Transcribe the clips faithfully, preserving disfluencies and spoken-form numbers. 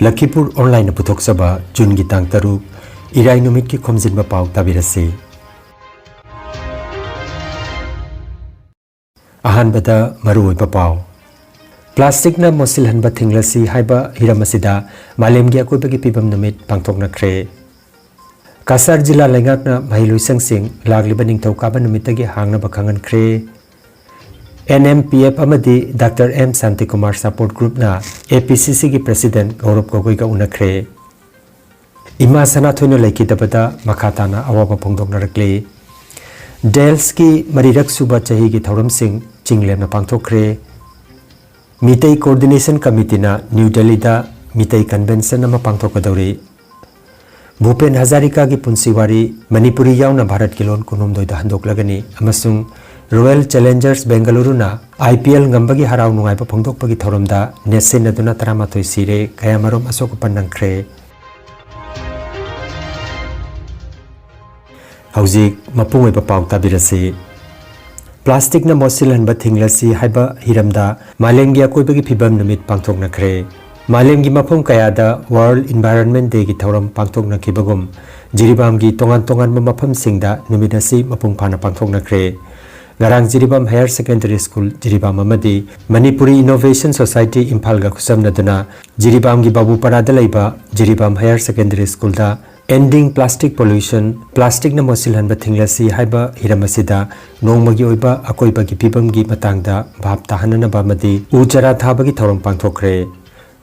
ꯂꯈꯤꯄꯨꯔ ꯑꯣꯟꯂꯥꯏꯟꯅ ꯄꯨꯊꯣꯛꯆꯕ ꯖꯨꯟꯒꯤ ꯇꯥꯡ ꯇꯔꯨꯛ, ꯏꯔꯥꯏ ꯅꯨꯃꯤꯠꯀꯤ ꯈꯣꯝꯖꯤꯟꯕ ꯄꯥꯎ ꯇꯥꯕꯤꯔꯁꯤ꯫ ꯑꯍꯥꯟꯕꯗ ꯃꯔꯨꯑꯣꯏꯕ ꯄꯥꯎ꯫ ꯄ꯭ꯂꯥꯁꯇꯤꯛꯅ ꯃꯣꯠꯁꯤꯜꯍꯟꯕ ꯊꯤꯡꯂꯁꯤ ꯍꯥꯏꯕ ꯍꯤꯔꯝ ꯑꯁꯤꯗ ꯃꯥꯂꯦꯝꯒꯤ ꯑꯀꯣꯏꯕꯒꯤ ꯐꯤꯕꯝ ꯅꯨꯃꯤꯠ ꯄꯥꯡꯊꯣꯛꯅꯈ꯭ꯔꯦ꯫ ꯀꯁꯥꯔ ꯖꯤꯂꯥ ꯂꯩꯉꯥꯛꯅ ꯃꯍꯩꯂꯣꯏꯁꯪꯁꯤꯡ ꯂꯥꯛꯂꯤꯕ ꯅꯤꯡꯊꯧꯀꯥꯕ ꯅꯨꯃꯤꯠꯇꯒꯤ ꯍꯥꯡꯅꯕ ꯈꯪꯍꯟꯈ꯭ꯔꯦ꯫ ꯑꯦꯟ ꯑꯦꯝ ꯄꯤ ꯑꯦꯐ ꯑꯃꯗꯤ ꯗꯥꯛꯇꯔ ꯑꯦꯝ ꯁꯥꯟꯇꯤꯀꯨꯃꯥꯔ ꯁꯄꯣꯔꯠ ꯒ꯭ꯔꯨꯞꯅ ꯑꯦ ꯄꯤ ꯁꯤ ꯁꯤꯒꯤ ꯄ꯭ꯔꯦꯁꯤꯗꯦꯟꯠ ꯒꯧꯔꯕ ꯒꯣꯒꯣꯏꯒ ꯎꯅꯈ꯭ꯔꯦ꯫ ꯏꯃꯥ ꯁꯅꯥꯊꯣꯏꯅ ꯂꯩꯈꯤꯗꯕꯗ ꯃꯈꯥ ꯇꯥꯅ ꯑꯋꯥꯕ ꯐꯣꯡꯗꯣꯛꯅꯔꯛꯂꯤ꯫ ꯗꯦꯜꯁꯀꯤ ꯃꯔꯤꯔꯛ ꯁꯨꯕ ꯆꯍꯤꯒꯤ ꯊꯧꯔꯝꯁꯤꯡ ꯆꯤꯡꯂꯦꯝꯅ ꯄꯥꯡꯊꯣꯛꯈ꯭ꯔꯦ꯫ ꯃꯤꯇꯩ ꯀꯣꯑꯣꯔꯗꯤꯅꯦꯁꯟ ꯀꯃꯤꯇꯤꯅ ꯅ꯭ꯌꯨ ꯗꯦꯜꯂꯤꯗ ꯃꯤꯇꯩ ꯀꯟꯚꯦꯟꯁꯟ ꯑꯃ ꯄꯥꯡꯊꯣꯛꯀꯗꯧꯔꯤ꯫ ꯚꯨꯄꯦꯟ ꯍꯖꯥꯔꯤꯀꯥꯒꯤ ꯄꯨꯟꯁꯤ ꯋꯥꯔꯤ, ꯃꯅꯤꯄꯨꯔꯤ ꯌꯥꯎꯅ ꯚꯥꯔꯠꯀꯤ ꯂꯣꯟ ꯀꯨꯟꯍꯨꯝꯗꯣꯏꯗ ꯍꯟꯗꯣꯛꯂꯒꯅꯤ ꯑꯃꯁꯨꯡ ꯔꯣꯌꯦꯜ ꯆꯦꯂꯦꯟꯖꯔꯁ ꯕꯦꯡꯒꯂꯨꯔꯨꯅ ꯑꯥꯏ ꯄꯤ ꯑꯦꯜ ꯉꯝꯕꯒꯤ ꯍꯔꯥꯎ ꯅꯨꯡꯉꯥꯏꯕ ꯐꯣꯡꯗꯣꯛꯄꯒꯤ ꯊꯧꯔꯝꯗ ꯅꯦꯠꯁꯤꯟꯅꯗꯨꯅ ꯇꯔꯥꯃꯥꯊꯣꯏ ꯁꯤꯔꯦ, ꯀꯌꯥꯃꯔꯨꯝ ꯑꯁꯣꯛ ꯑꯄꯟ ꯅꯪꯈ꯭ꯔꯦ꯫ ꯍꯧꯖꯤꯛ ꯃꯄꯨꯡ ꯑꯣꯏꯕ ꯄꯥꯎ ꯇꯥꯕꯤꯔꯁꯤ꯫ ꯄ꯭ꯂꯥꯁꯇꯤꯛꯅ ꯃꯣꯠꯁꯤꯜꯍꯟꯕ ꯊꯤꯡꯂꯁꯤ ꯍꯥꯏꯕ ꯍꯤꯔꯝꯗ ꯃꯥꯂꯦꯝꯒꯤ ꯑꯀꯣꯏꯕꯒꯤ ꯐꯤꯕꯝ ꯅꯨꯃꯤꯠ ꯄꯥꯡꯊꯣꯛꯅꯈ꯭ꯔꯦ꯫ ꯃꯥꯂꯦꯝꯒꯤ ꯃꯐꯝ ꯀꯌꯥꯗ ꯋꯥꯔꯜꯗ ꯏꯟꯚꯥꯏꯔꯟꯃꯦꯟꯠ ꯗꯦꯒꯤ ꯊꯧꯔꯝ ꯄꯥꯡꯊꯣꯛꯅꯈꯤꯕꯒꯨꯝ, ꯖꯤꯔꯤꯕꯥꯝꯒꯤ ꯇꯣꯉꯥꯟ ꯇꯣꯉꯥꯟꯕ ꯃꯐꯝꯁꯤꯡꯗ ꯅꯨꯃꯤꯠ ꯑꯁꯤ ꯃꯄꯨꯡ ꯐꯥꯅ ꯄꯥꯡꯊꯣꯛꯅꯈ꯭ꯔꯦ꯫ ꯉꯔꯥꯡ Jiribam higher secondary school Jiribam ꯑꯃꯗꯤ ꯃꯅꯤꯄꯨꯔꯤ ꯏꯅꯣꯚꯦꯁꯟ ꯁꯣꯁꯥꯏꯇꯤ ꯏꯝꯐꯥꯜꯒ ꯈꯨꯠꯁꯝꯅꯗꯨꯅ ꯖꯤꯔꯤꯕꯥꯝꯒꯤ ꯕꯥꯕꯨꯄꯥꯔꯥꯗ ꯂꯩꯕ ꯖꯤꯔꯤꯕꯥꯝ ꯍꯥꯌꯔ ꯁꯦꯀꯦꯟꯗꯔꯤ ꯁ꯭ꯀꯨꯜꯗ Ending Plastic Pollution, ꯄ꯭ꯂꯥꯁꯇꯤꯛꯅ ꯃꯣꯠꯁꯤꯜꯍꯟꯕ ꯊꯤꯡꯂꯁꯤ ꯍꯥꯏꯕ ꯍꯤꯔꯝ ꯑꯁꯤꯗ ꯅꯣꯡꯃꯒꯤ ꯑꯣꯏꯕ ꯑꯀꯣꯏꯕꯒꯤ ꯐꯤꯕꯝꯒꯤ ꯃꯇꯥꯡꯗ ꯚꯥꯞ ꯇꯥꯍꯟꯅꯅꯕ ꯑꯃꯗꯤ ꯎ ꯆꯥꯔꯥ ꯊꯥꯕꯒꯤ ꯊꯧꯔꯝ ꯄꯥꯡꯊꯣꯛꯈ꯭ꯔꯦ꯫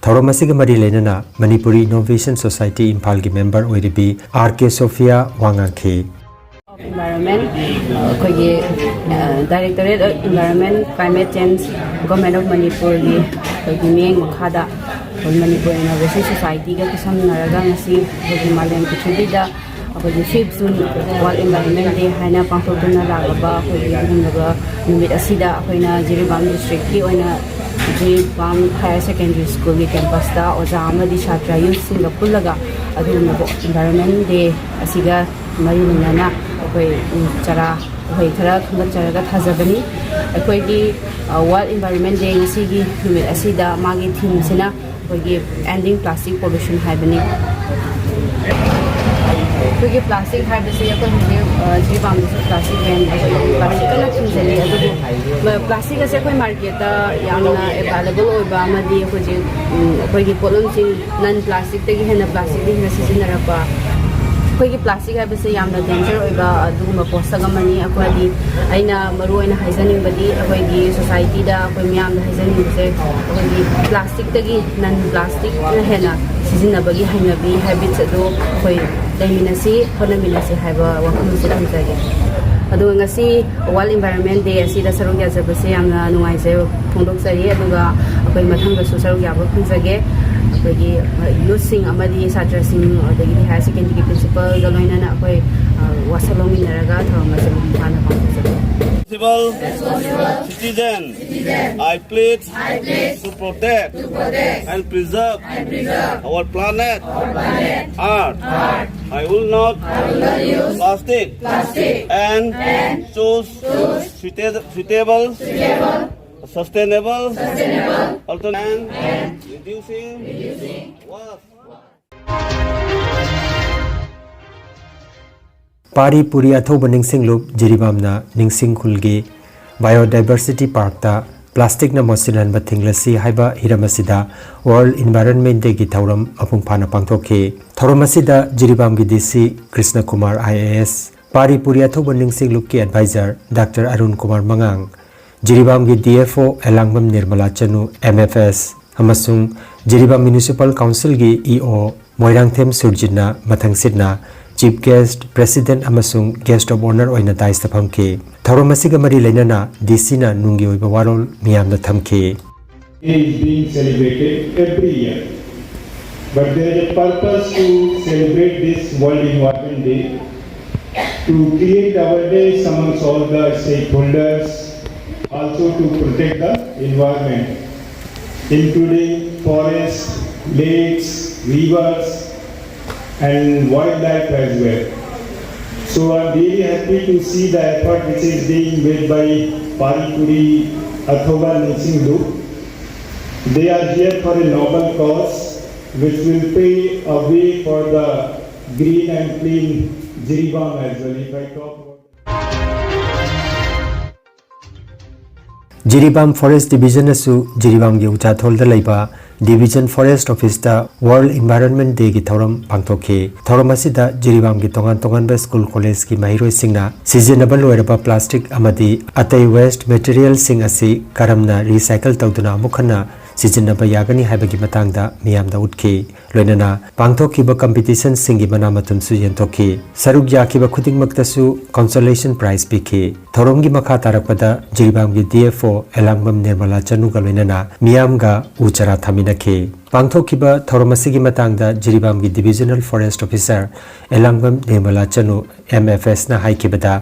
ꯊꯧꯔꯝ ꯑꯁꯤꯒ ꯃꯔꯤ ꯂꯩꯅꯅ ꯃꯅꯤꯄꯨꯔꯤ ꯏꯅꯣꯚꯦꯁꯟ ꯁꯣꯁꯥꯏꯇꯤ ꯏꯝꯐꯥꯜꯒꯤ ꯃꯦꯝꯕꯔ ꯑꯣꯏꯔꯤꯕꯤ ꯑꯥꯔ ꯀꯦ ꯁꯣꯐꯤꯌꯥ ꯋꯥ ꯉꯥꯡꯈꯤ꯫ Environment, ꯑꯩꯈꯣꯏꯒꯤ, ꯑ, Directorate of Environment, Climate Change, Government of ꯃꯅꯤꯄꯨꯔꯒꯤ ꯑꯩꯈꯣꯏꯒꯤ ꯃꯤꯠꯌꯦꯡ ꯃꯈꯥꯗ ꯑꯩꯈꯣꯏ ꯃꯅꯤꯄꯨꯔ ꯏꯅꯣꯚꯦꯁꯟ ꯁꯣꯁꯥꯏꯇꯤꯒ ꯈꯨꯠꯁꯝꯅꯔꯒ ꯉꯁꯤ ꯑꯩꯈꯣꯏꯒꯤ ꯃꯥꯂꯦꯝ ꯄ꯭ꯔꯤꯊꯤꯕꯤꯗ ꯑꯩꯈꯣꯏꯒꯤ fifth June World Environment Day ꯍꯥꯏꯅ ꯄꯥꯡꯊꯣꯛꯇꯨꯅ ꯂꯥꯛꯂꯕ ꯑꯩꯈꯣꯏꯒꯤ ꯑꯗꯨꯒꯨꯝꯂꯕ ꯅꯨꯃꯤꯠ ꯑꯁꯤꯗ ꯑꯩꯈꯣꯏꯅ ꯖꯤꯔꯤꯕꯥꯝ ꯗꯤꯁꯇ꯭ꯔꯤꯛꯀꯤ ꯑꯣꯏꯅ ꯖꯤꯔꯤꯕꯥꯝ ꯍꯥꯌꯔ ꯁꯦꯀꯦꯟꯗꯔꯤ ꯁ꯭ꯀꯨꯜꯒꯤ ꯀꯦꯝꯄꯁꯇ ꯑꯣꯖꯥ ꯑꯃꯗꯤ ꯁꯥꯇ꯭ꯔ ꯌꯨꯠꯁꯤꯡꯒ ꯄꯨꯜꯂꯒ ꯑꯗꯨꯒꯨꯝꯂꯕ ꯏꯟꯚꯥꯏꯔꯣꯟꯃꯦꯟ ꯗꯦ ꯑꯁꯤꯒ ꯃꯔꯤ ꯂꯩꯅꯅ ꯑꯩꯈꯣꯏ, ꯎꯝ, ꯆꯥꯔꯥ ꯎꯍꯩ ꯈꯔ ꯈꯟꯒꯠꯆꯔꯒ ꯊꯥꯖꯕꯅꯤ꯫ ꯑꯩꯈꯣꯏꯒꯤ, ꯑ, World Environment Day ꯉꯁꯤꯒꯤ ꯅꯨꯃꯤꯠ ꯑꯁꯤꯗ ꯃꯥꯒꯤ ꯊꯤꯝꯁꯤꯅ ꯑꯩꯈꯣꯏꯒꯤ Ending Plastic Pollution ꯍꯥꯏꯕꯅꯤ꯫ ꯑꯩꯈꯣꯏꯒꯤ ꯄ꯭ꯂꯥꯁꯇꯤꯛ ꯍꯥꯏꯕꯁꯤ ꯑꯩꯈꯣꯏ ꯍꯧꯖꯤꯛ, ꯑ, ꯖꯤꯔꯤꯕꯥꯝꯗꯁꯨ ꯄ꯭ꯂꯥꯁꯇꯤꯛ ꯕꯦꯟ, ꯑꯩꯈꯣꯏ ꯄ꯭ꯂꯥꯁꯇꯤꯛ ꯀꯟꯅ ꯊꯤꯡꯖꯤꯜꯂꯤ꯫ ꯑꯗꯨꯕꯨ ꯄ꯭ꯂꯥꯁꯇꯤꯛ ꯑꯁꯦ ꯑꯩꯈꯣꯏ ꯃꯥꯔꯀꯦꯠꯇ ꯌꯥꯝꯅ ꯑꯦꯕꯥꯏꯂꯦꯕꯜ ꯑꯣꯏꯕ ꯑꯃꯗꯤ ꯍꯧꯖꯤꯛ, ꯎꯝ, ꯑꯩꯈꯣꯏꯒꯤ ꯄꯣꯠꯂꯝꯁꯤꯡ ꯅꯟ ꯄ꯭ꯂꯥꯁꯇꯤꯛꯇꯒꯤ ꯍꯦꯟꯅ ꯄ꯭ꯂꯥꯁꯇꯤꯛꯇ ꯍꯦꯟꯅ ꯁꯤꯖꯤꯟꯅꯔꯛꯄ, ꯑꯩꯈꯣꯏꯒꯤ ꯄ꯭ꯂꯥꯁꯇꯤꯛ ꯍꯥꯏꯕꯁꯦ ꯌꯥꯝꯅ ꯗꯦꯟꯖꯔ ꯑꯣꯏꯕ ꯑꯗꯨꯒꯨꯝꯕ ꯄꯣꯠꯁꯛ ꯑꯃꯅꯤ꯫ ꯑꯩꯈꯣꯏꯗꯤ, ꯑꯩꯅ ꯃꯔꯨ ꯑꯣꯏꯅ ꯍꯥꯏꯖꯅꯤꯡꯕꯗꯤ, ꯑꯩꯈꯣꯏꯒꯤ ꯁꯣꯁꯥꯏꯇꯤꯗ ꯑꯩꯈꯣꯏ ꯃꯤꯌꯥꯝꯗ ꯍꯥꯏꯖꯅꯤꯡꯕꯁꯦ, ꯑꯩꯈꯣꯏꯒꯤ ꯄ꯭ꯂꯥꯁꯇꯤꯛꯇꯒꯤ ꯅꯟ ꯄ꯭ꯂꯥꯁꯇꯤꯛꯅ ꯍꯦꯟꯅ ꯁꯤꯖꯤꯟꯅꯕꯒꯤ ꯍꯩꯅꯕꯤ, ꯍꯦꯕꯤꯠꯁ ꯑꯗꯨ ꯑꯩꯈꯣꯏ ꯂꯩꯃꯤꯟꯅꯁꯤ, ꯍꯣꯠꯅꯃꯤꯟꯅꯁꯤ ꯍꯥꯏꯕ ꯋꯥꯐꯝ ꯑꯁꯤ ꯊꯝꯖꯒꯦ꯫ ꯑꯗꯨꯒ ꯉꯁꯤ World Environment Day ꯑꯁꯤꯗ ꯁꯔꯨꯛ ꯌꯥꯖꯕꯁꯦ ꯌꯥꯝꯅ ꯅꯨꯡꯉꯥꯏꯖꯩ ꯐꯣꯡꯗꯣꯛꯆꯔꯤ꯫ ꯑꯗꯨꯒ ꯑꯩꯈꯣꯏ ꯃꯊꯪꯗꯁꯨ ꯁꯔꯨꯛ ꯌꯥꯕ ꯐꯪꯖꯒꯦ꯫ ꯑꯩꯈꯣꯏꯒꯤ ꯌꯨꯠꯁꯤꯡ ꯑꯃꯗꯤ ꯁꯥꯇ꯭ꯔꯁꯤꯡ, ꯑꯗꯒꯤꯗꯤ ꯍꯥꯌꯔ ꯁꯦꯀꯦꯟꯗꯔꯤꯒꯤ ꯄ꯭ꯔꯤꯟꯁꯤꯄꯜꯒ ꯂꯣꯏꯅꯅ ꯑꯩꯈꯣꯏ, ꯑ, ꯋꯥꯁꯛ ꯂꯧꯃꯤꯟꯅꯔꯒ ꯊꯧꯔꯝ ꯑꯁꯤ ꯃꯄꯨꯡ ꯐꯥꯅ ꯄꯥꯡꯊꯣꯛꯆꯒꯦ꯫ Responsible citizen, I pledge to protect and preserve our planet, Earth. I will not use plastic and choose suited- suitable, sustainable alternative and reducing waste. ꯄꯥꯔꯤ ꯄꯨꯔꯤ ꯑꯊꯧꯕ ꯅꯤꯡꯁꯤꯡꯂꯨꯞ ꯖꯤꯔꯤꯕꯥꯝꯅ ꯅꯤꯡꯁꯤꯡ ꯈꯨꯜꯒꯤ Biodiversity Parkꯇ ꯄ꯭ꯂꯥꯁꯇꯤꯛꯅ ꯃꯣꯠꯁꯤꯜꯍꯟꯕ ꯊꯤꯡꯂꯁꯤ ꯍꯥꯏꯕ ꯍꯤꯔꯝ ꯑꯁꯤꯗ World Environment Dayꯒꯤ ꯊꯧꯔꯝ ꯃꯄꯨꯡ ꯐꯥꯅ ꯄꯥꯡꯊꯣꯛꯈꯤ꯫ ꯊꯧꯔꯝ ꯑꯁꯤꯗ ꯖꯤꯔꯤꯕꯥꯝꯒꯤ ꯗꯤ ꯁꯤ ꯀ꯭ꯔꯤꯁꯅ ꯀꯨꯃꯥꯔ ꯑꯥꯏ ꯑꯦ ꯑꯦꯁ, ꯄꯥꯔꯤ ꯄꯨꯔꯤ ꯑꯊꯧꯕ ꯅꯤꯡꯁꯤꯡꯂꯨꯞꯀꯤ ꯑꯦꯗꯚꯥꯏꯖꯔ ꯗꯥꯛꯇꯔ ꯑꯔꯨꯟ ꯀꯨꯃꯥꯔ ꯃꯉꯥꯡ, ꯖꯤꯔꯤꯕꯥꯝꯒꯤ D F O Elangbam Nirmala Chanu, M F S, ꯑꯃꯁꯨꯡ ꯖꯤꯔꯤꯕꯥꯝ ꯃ꯭ꯌꯨꯅꯤꯁꯤꯄꯥꯜ ꯀꯥꯎꯟꯁꯤꯜꯒꯤ ꯏ ꯑꯣ ꯃꯣꯏꯔꯥꯡꯊꯦꯝ ꯁꯨꯔꯖꯤꯠꯅ ꯃꯊꯪꯁꯤꯠꯅ ꯆꯤꯐ ꯒꯦꯁ꯭ꯠ, ꯄ꯭ꯔꯦꯁꯤꯗꯦꯟꯠ ꯑꯃꯁꯨꯡ ꯒꯦꯁ꯭ꯠ ꯑꯣꯐ ꯑꯣꯅꯔ ꯑꯣꯏꯅ ꯗꯥꯏꯁꯇ ꯐꯝꯈꯤ꯫ ꯊꯧꯔꯝ ꯑꯁꯤꯒ ꯃꯔꯤ ꯂꯩꯅꯅ ꯗꯤ ꯁꯤꯅ ꯅꯨꯡꯒꯤ ꯑꯣꯏꯕ ꯋꯥꯔꯣꯜ ꯃꯤꯌꯥꯝꯗ ꯊꯝꯈꯤ꯫ Day is being celebrated every year, but there is a purpose to celebrate this World Environment Day, to create awareness amongst all the stakeholders, also to protect the environment, including forests, lakes, rivers, and wildlife as well. So I'm really happy to see the effort which is being made by Paripuri Athoba Nishingdu. They are here for a noble cause which will pave a way for the green and clean Jiribam as well. If I talk about Jiribam forest ꯗꯤꯕꯤꯖꯟꯅꯁꯨ ꯖꯤꯔꯤꯕꯥꯝꯒꯤ ꯎꯆꯥꯊꯣꯜꯗ ꯂꯩꯕ division forest ꯑꯣꯐꯤꯁꯇ world environment ꯗꯦꯒꯤ ꯊꯧꯔꯝ ꯄꯥꯡꯊꯣꯛꯈꯤ꯫ ꯊꯧꯔꯝ ꯑꯁꯤꯗ ꯖꯤꯔꯤꯕꯥꯝꯒꯤ ꯇꯣꯉꯥꯟ ꯇꯣꯉꯥꯟꯕ ꯁ꯭ꯀꯨꯜ ꯀꯣꯂꯦꯖꯀꯤ ꯃꯍꯩꯔꯣꯏꯁꯤꯡꯅ ꯁꯤꯖꯤꯟꯅꯕ ꯂꯣꯏꯔꯕ ꯄ꯭ꯂꯥꯁꯇꯤꯛ ꯑꯃꯗꯤ ꯑꯇꯩ ꯋꯦꯁ꯭ꯠ ꯃꯦꯇꯔꯤꯌꯦꯜꯁꯤꯡ ꯑꯁꯤ ꯀꯔꯝꯅ ꯔꯤꯁꯥꯏꯀꯜ ꯇꯧꯗꯨꯅ ꯑꯃꯨꯛ ꯍꯟꯅ ꯁꯤꯖꯤꯟꯅꯕ ꯌꯥꯒꯅꯤ ꯍꯥꯏꯕꯒꯤ ꯃꯇꯥꯡꯗ ꯃꯤꯌꯥꯝꯗ ꯎꯠꯈꯤ꯫ ꯂꯣꯏꯅꯅ ꯄꯥꯡꯊꯣꯛꯈꯤꯕ ꯀꯝꯄꯤꯇꯤꯁꯟꯁꯤꯡꯒꯤ ꯃꯅꯥ ꯃꯊꯨꯝꯁꯨ ꯌꯦꯟꯊꯣꯛꯈꯤ꯫ ꯁꯔꯨꯛ ꯌꯥꯈꯤꯕ ꯈꯨꯗꯤꯡꯃꯛꯇꯁꯨ ꯀꯟꯁꯣꯂꯦꯁꯟ ꯄ꯭ꯔꯥꯏꯖ ꯄꯤꯈꯤ꯫ ꯊꯧꯔꯝꯒꯤ ꯃꯈꯥ ꯇꯥꯔꯛꯄꯗ ꯖꯤꯔꯤꯕꯥꯝꯒꯤ D F O Elangbam Nirmala ꯆꯅꯨꯒ ꯂꯣꯏꯅꯅ ꯃꯤꯌꯥꯝꯒ ꯎ ꯆꯥꯔꯥ ꯊꯥꯃꯤꯟꯅꯈꯤ꯫ ꯄꯥꯡꯊꯣꯛꯈꯤꯕ ꯊꯧꯔꯝ ꯑꯁꯤꯒꯤ ꯃꯇꯥꯡꯗ ꯖꯤꯔꯤꯕꯥꯝꯒꯤ ꯗꯤꯕꯤꯖꯅꯦꯜ ꯐꯣꯔꯦꯁ꯭ꯠ ꯑꯣꯐꯤꯁꯥꯔ ꯑꯦꯂꯥꯡꯕꯝ ꯅꯤꯔꯃꯂꯥ ꯆꯅꯨ, ꯑꯦꯝ ꯑꯦꯐ ꯑꯦꯁꯅ ꯍꯥꯏꯈꯤꯕꯗ,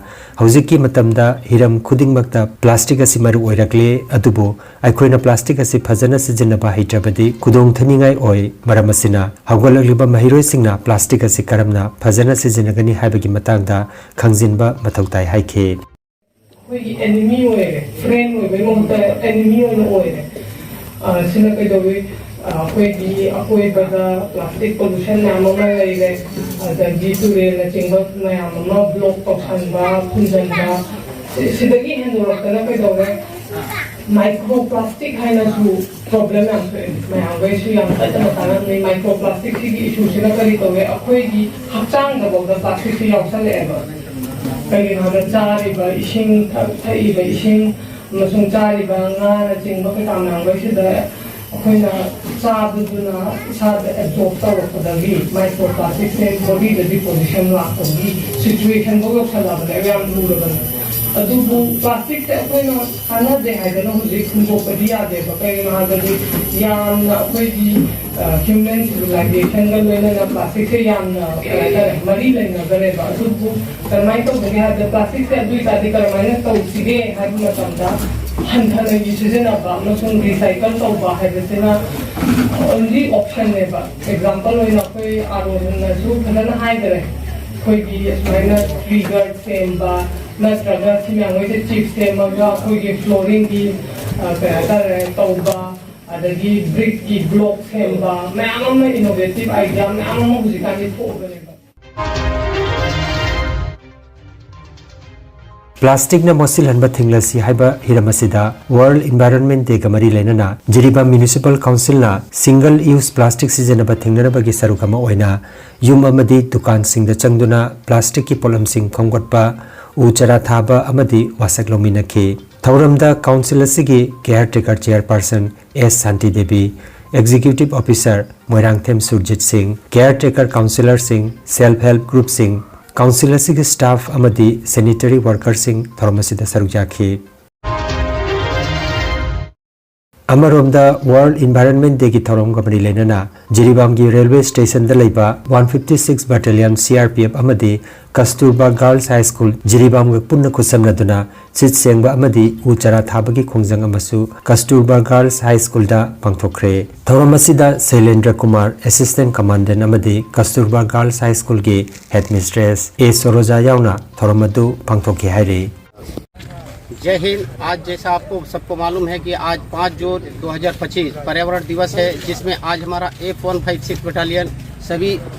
ꯍꯧꯖꯤꯛꯀꯤ ꯃꯇꯝꯗ ꯍꯤꯔꯝ ꯈꯨꯗꯤꯡꯃꯛꯇ ꯄ꯭ꯂꯥꯁꯇꯤꯛ ꯑꯁꯤ ꯃꯔꯨ ꯑꯣꯏꯔꯛꯂꯦ, ꯑꯗꯨꯕꯨ ꯑꯩꯈꯣꯏꯅ ꯄ꯭ꯂꯥꯁꯇꯤꯛ ꯑꯁꯤ ꯐꯖꯅ ꯁꯤꯖꯤꯟꯅꯕ ꯍꯩꯇ꯭ꯔꯕꯗꯤ ꯈꯨꯗꯣꯡ ꯊꯤꯅꯤꯡꯉꯥꯏ ꯑꯣꯏ꯫ ꯃꯔꯝ ꯑꯁꯤꯅ, ꯍꯧꯒꯠꯂꯛꯂꯤꯕ ꯃꯍꯩꯔꯣꯏꯁꯤꯡꯅ ꯄ꯭ꯂꯥꯁꯇꯤꯛ ꯑꯁꯤ ꯀꯔꯝꯅ ꯐꯖꯅ ꯁꯤꯖꯤꯟꯅꯒꯅꯤ ꯍꯥꯏꯕꯒꯤ ꯃꯇꯥꯡꯗ ꯈꯪꯖꯤꯟꯕ ꯃꯊꯧ ꯇꯥꯏ ꯍꯥꯏꯈꯤ꯫ ꯑꯩꯈꯣꯏꯒꯤ ꯑꯦꯅꯤꯃꯤ ꯑꯣꯏꯔꯦ, ꯐ꯭ꯔꯦꯟ ꯑꯣꯏꯕꯩ ꯃꯍꯨꯠꯇ ꯑꯦꯅꯤꯃꯤ ꯑꯣꯏꯅ ꯑꯣꯏꯔꯦ꯫ ꯑ, ꯁꯤꯅ ꯀꯩꯗꯧꯏ? ꯑ, ꯑꯩꯈꯣꯏꯒꯤ ꯑꯀꯣꯏꯕꯗ ꯄ꯭ꯂꯥꯁꯇꯤꯛ ꯄꯣꯂꯨꯁꯟ ꯃꯌꯥꯝ ꯑꯃ ꯂꯩꯔꯦ, ꯑꯗꯒꯤ ꯇꯨꯔꯦꯜꯅꯆꯤꯡꯕ ꯃꯌꯥꯝ ꯑꯃ ꯕ꯭ꯂꯣꯛ ꯇꯧꯁꯟꯕ, ꯐꯨꯝꯖꯤꯟꯕ, ꯁꯤ-, ꯁꯤꯗꯒꯤ ꯍꯦꯟꯗꯣꯔꯛꯇꯅ ꯀꯩꯗꯧꯔꯦ? ꯃꯥꯏꯀ꯭ꯔꯣ ꯄ꯭ꯂꯥꯁꯇꯤꯛ ꯍꯥꯏꯅꯁꯨ ꯄ꯭ꯔꯣꯕ꯭ꯂꯦꯝ ꯌꯥꯝ ꯊꯣꯛꯑꯦ꯫ ꯃꯌꯥꯝꯈꯩꯁꯨ ꯌꯥꯝ ꯀꯟꯅ ꯇꯥꯟꯅꯕꯅꯤ꯫ ꯃꯥꯏꯀ꯭ꯔꯣ ꯄ꯭ꯂꯥꯁꯇꯤꯛꯁꯤꯒꯤ ꯏꯁꯨꯁꯤꯅ ꯀꯔꯤ ꯇꯧꯋꯦ? ꯑꯩꯈꯣꯏꯒꯤ ꯍꯛꯆꯥꯡꯗꯐꯥꯎꯗ ꯄ꯭ꯂꯥꯁꯇꯤꯛꯁꯤ ꯌꯥꯎꯁꯜꯂꯛꯑꯦꯕ꯫ ꯀꯩꯒꯤꯅꯣ ꯍꯥꯏꯕꯗ ꯆꯥꯔꯤꯕ ꯏꯁꯤꯡ, ꯊꯛ-, ꯊꯛꯏꯕ ꯏꯁꯤꯡ ꯑꯃꯁꯨꯡ ꯆꯥꯔꯤꯕ ꯉꯥꯅꯆꯤꯡꯕ ꯀꯩꯀꯥ ꯃꯌꯥꯝꯈꯩꯁꯤꯗ ꯑꯩꯈꯣꯏꯅ ꯆꯥꯕꯗꯨꯅ ꯏꯁꯥꯗ ꯑꯦꯕꯖꯣꯔꯕ ꯇꯧꯔꯛꯄꯗꯒꯤ ꯃꯥꯏꯀ꯭ꯔꯣ ꯄ꯭ꯂꯥꯁꯇꯤꯛꯁꯦ ꯕꯣꯗꯤꯗ ꯗꯤꯄꯣꯖꯤꯁꯟ ꯂꯥꯛꯄꯒꯤ ꯁꯤꯆꯨꯋꯦꯁꯟꯐꯥꯎ ꯌꯧꯁꯜꯂꯛꯑꯕꯅꯦ꯫ ꯌꯥꯝ ꯂꯨꯔꯕꯅꯦ꯫ ꯑꯗꯨꯕꯨ ꯄ꯭ꯂꯥꯁꯇꯤꯛꯁꯦ ꯑꯩꯈꯣꯏꯅ ꯀꯥꯟꯅꯗꯦ ꯍꯥꯏꯗꯅ ꯍꯧꯖꯤꯛ ꯍꯨꯟꯗꯣꯛꯄꯗꯤ ꯌꯥꯗꯦꯕ꯫ ꯀꯩꯒꯤꯅꯣ ꯍꯥꯏꯕꯗꯤ ꯌꯥꯝꯅ ꯑꯩꯈꯣꯏꯒꯤ, ꯑ, ꯍ꯭ꯌꯨꯃꯦꯟ ꯁꯤꯚꯤꯂꯥꯏꯖꯦꯁꯟꯒ ꯂꯣꯏꯅꯅ ꯄ꯭ꯂꯥꯁꯇꯤꯛꯁꯦ ꯌꯥꯝꯅ, ꯀꯩ ꯍꯥꯏꯇꯥꯔꯦ, ꯃꯔꯤ ꯂꯩꯅꯈ꯭ꯔꯦꯕ꯫ ꯑꯗꯨꯕꯨ ꯀꯔꯝꯍꯥꯏꯅ ꯇꯧꯒꯅꯤ ꯍꯥꯏꯕꯗ ꯄ꯭ꯂꯥꯁꯇꯤꯛꯁꯦ ꯑꯗꯨ ꯑꯣꯏꯇꯥꯔꯗꯤ ꯀꯔꯝꯍꯥꯏꯅ ꯇꯧꯁꯤꯒꯦ ꯍꯥꯏꯕ ꯃꯇꯝꯗ ꯍꯟꯊꯅ ꯁꯤꯖꯤꯟꯅꯕ ꯑꯃꯁꯨꯡ ꯔꯤꯁꯥꯏꯀꯜ ꯇꯧꯕ ꯍꯥꯏꯕꯁꯤꯅ ꯑꯣꯟꯂꯤ ꯑꯣꯞꯁꯟꯅꯦꯕ꯫ ꯑꯦꯛꯖꯥꯝꯄꯜ ꯑꯣꯏꯅ ꯑꯩꯈꯣꯏ ꯑꯥꯔꯣꯟꯅꯁꯨ ꯐꯖꯅ ꯍꯥꯏꯈꯔꯦ꯫ ꯑꯩꯈꯣꯏꯒꯤ ꯑꯁꯨꯃꯥꯏꯅ ꯇ꯭ꯔꯤꯒꯔ ꯁꯦꯝꯕ ꯅꯠꯇ꯭ꯔꯒ ꯁꯤ ꯃꯌꯥꯝꯈꯩꯁꯦ ꯆꯤꯞ ꯁꯦꯝꯃꯒ ꯑꯩꯈꯣꯏꯒꯤ ꯐ꯭ꯂꯣꯔꯤꯡꯒꯤ, ꯑ, ꯀꯩ ꯍꯥꯏꯇꯥꯔꯦ, ꯇꯧꯕ, ꯑꯗꯒꯤ ꯕ꯭ꯔꯤꯛꯀꯤ ꯕ꯭ꯂꯣꯛ ꯁꯦꯝꯕ ꯃꯌꯥꯝ ꯑꯃ, ꯏꯅꯣꯚꯦꯇꯤꯚ ꯑꯥꯏꯗꯤꯌꯥ ꯃꯌꯥꯝ ꯑꯃ ꯍꯧꯖꯤꯛꯀꯥꯟꯗꯤ ꯊꯣꯛꯑꯕꯅꯦꯕ꯫ ꯄ꯭ꯂꯥꯁꯇꯤꯛꯅ ꯃꯣꯠꯁꯤꯜꯍꯟꯕ ꯊꯤꯡꯂꯁꯤ ꯍꯥꯏꯕ ꯍꯤꯔꯝ ꯑꯁꯤꯗ ꯋꯥꯔꯜꯗ ꯏꯟꯚꯥꯏꯔꯣꯟꯃꯦꯟ ꯗꯦꯒ ꯃꯔꯤ ꯂꯩꯅꯅ ꯖꯤꯔꯤꯕꯥꯝ ꯃ꯭ꯌꯨꯅꯤꯁꯤꯄꯥꯜ ꯀꯥꯎꯟꯁꯤꯜꯅ ꯁꯤꯡꯒꯜ ꯌꯨꯁ ꯄ꯭ꯂꯥꯁꯇꯤꯛ ꯁꯤꯖꯤꯟꯅꯕ ꯊꯤꯡꯅꯅꯕꯒꯤ ꯁꯔꯨꯛ ꯑꯃ ꯑꯣꯏꯅ ꯌꯨꯝ ꯑꯃꯗꯤ ꯗꯨꯀꯥꯟꯁꯤꯡꯗ ꯆꯪꯗꯨꯅ ꯄ꯭ꯂꯥꯁꯇꯤꯛꯀꯤ ꯄꯣꯠꯂꯝꯁꯤꯡ ꯈꯣꯝꯒꯠꯄ, ꯎ ꯆꯥꯔꯥ ꯊꯥꯕ ꯑꯃꯗꯤ ꯋꯥꯁꯛ ꯂꯧꯃꯤꯟꯅꯈꯤ꯫ ꯊꯧꯔꯝꯗ ꯀꯥꯎꯟꯁꯤꯜ ꯑꯁꯤꯒꯤ ꯀꯦꯌꯔ ꯇꯦꯀꯔ ꯆꯦꯌꯔꯄꯔꯁꯟ ꯑꯦꯁ ꯁꯥꯟꯇꯤ ꯗꯦꯕꯤ, ꯑꯦꯛꯖꯤꯀ꯭ꯌꯨꯇꯤꯚ ꯑꯣꯐꯤꯁꯥꯔ ꯃꯣꯏꯔꯥꯡꯊꯦꯝ ꯁꯨꯔꯖꯤꯠ ꯁꯤꯡ, ꯀꯦꯌꯔ ꯇꯦꯀꯔ ꯀꯥꯎꯟꯁꯤꯂꯔꯁꯤꯡ, ꯁꯦꯜꯐ ꯍꯦꯜꯞ ꯒ꯭ꯔꯨꯞꯁꯤꯡ, ꯀꯥꯎꯟꯁꯤꯜ ꯑꯁꯤꯒꯤ ꯁ꯭ꯇꯥꯐ ꯑꯃꯗꯤ ꯁꯦꯅꯤꯇꯔꯤ ꯋꯥꯔꯀꯔꯁꯤꯡ ꯊꯧꯔꯝ ꯑꯁꯤꯗ ꯁꯔꯨꯛ ꯌꯥꯈꯤ꯫ ꯑꯃꯔꯣꯝꯗ ꯋꯥꯔꯜꯗ ꯏꯟꯚꯥꯏꯔꯣꯟꯃꯦꯟ ꯗꯦꯒꯤ ꯊꯧꯔꯝꯒ ꯃꯔꯤ ꯂꯩꯅꯅ ꯖꯤꯔꯤꯕꯥꯝꯒꯤ ꯔꯦꯜꯋꯦ ꯁ꯭ꯇꯦꯁꯟꯗ ꯂꯩꯕ one fifty six battalion C R P F ꯑꯃꯗꯤ ꯀꯁꯇꯨꯔꯕꯥ ꯒꯥꯔꯜꯁ ꯍꯥꯏ ꯁ꯭ꯀꯨꯜ ꯖꯤꯔꯤꯕꯥꯝꯒ ꯄꯨꯟꯅ ꯈꯨꯠꯁꯝꯅꯗꯨꯅ ꯁꯤꯠ ꯁꯦꯡꯕ ꯑꯃꯗꯤ ꯎ ꯆꯥꯔꯥ ꯊꯥꯕꯒꯤ ꯈꯣꯡꯖꯪ ꯑꯃꯁꯨ ꯀꯁꯇꯨꯔꯕꯥ ꯒꯥꯔꯜꯁ ꯍꯥꯏ ꯁ꯭ꯀꯨꯜꯗ ꯄꯥꯡꯊꯣꯛꯈ꯭ꯔꯦ꯫ ꯊꯧꯔꯝ ꯑꯁꯤꯗ ꯁꯩꯂꯦꯟꯗ꯭ꯔ ꯀꯨꯃꯥꯔ, ꯑꯦꯁꯤꯁꯇꯦꯟꯠ ꯀꯃꯥꯟꯗꯦꯟꯠ ꯑꯃꯗꯤ ꯀꯁꯇꯨꯔꯕꯥ ꯒꯥꯔꯜꯁ ꯍꯥꯏ ꯁ꯭ꯀꯨꯜꯒꯤ ꯍꯦꯗꯃꯤꯁꯇ꯭ꯔꯦꯁ ꯑꯦ ꯁꯣꯔꯣꯖꯥ ꯌꯥꯎꯅ ꯊꯧꯔꯝ ꯑꯗꯨ ꯄꯥꯡꯊꯣꯛꯈꯤ ꯍꯥꯏꯔꯤ꯫ जय हिंद। आज जैसा आपको सबको मालूम है कि आज पाँच जून दो हज़ार पच्चीस पर्यावरण दिवस है, जिसमें आज हमारा F one five six battalion सभी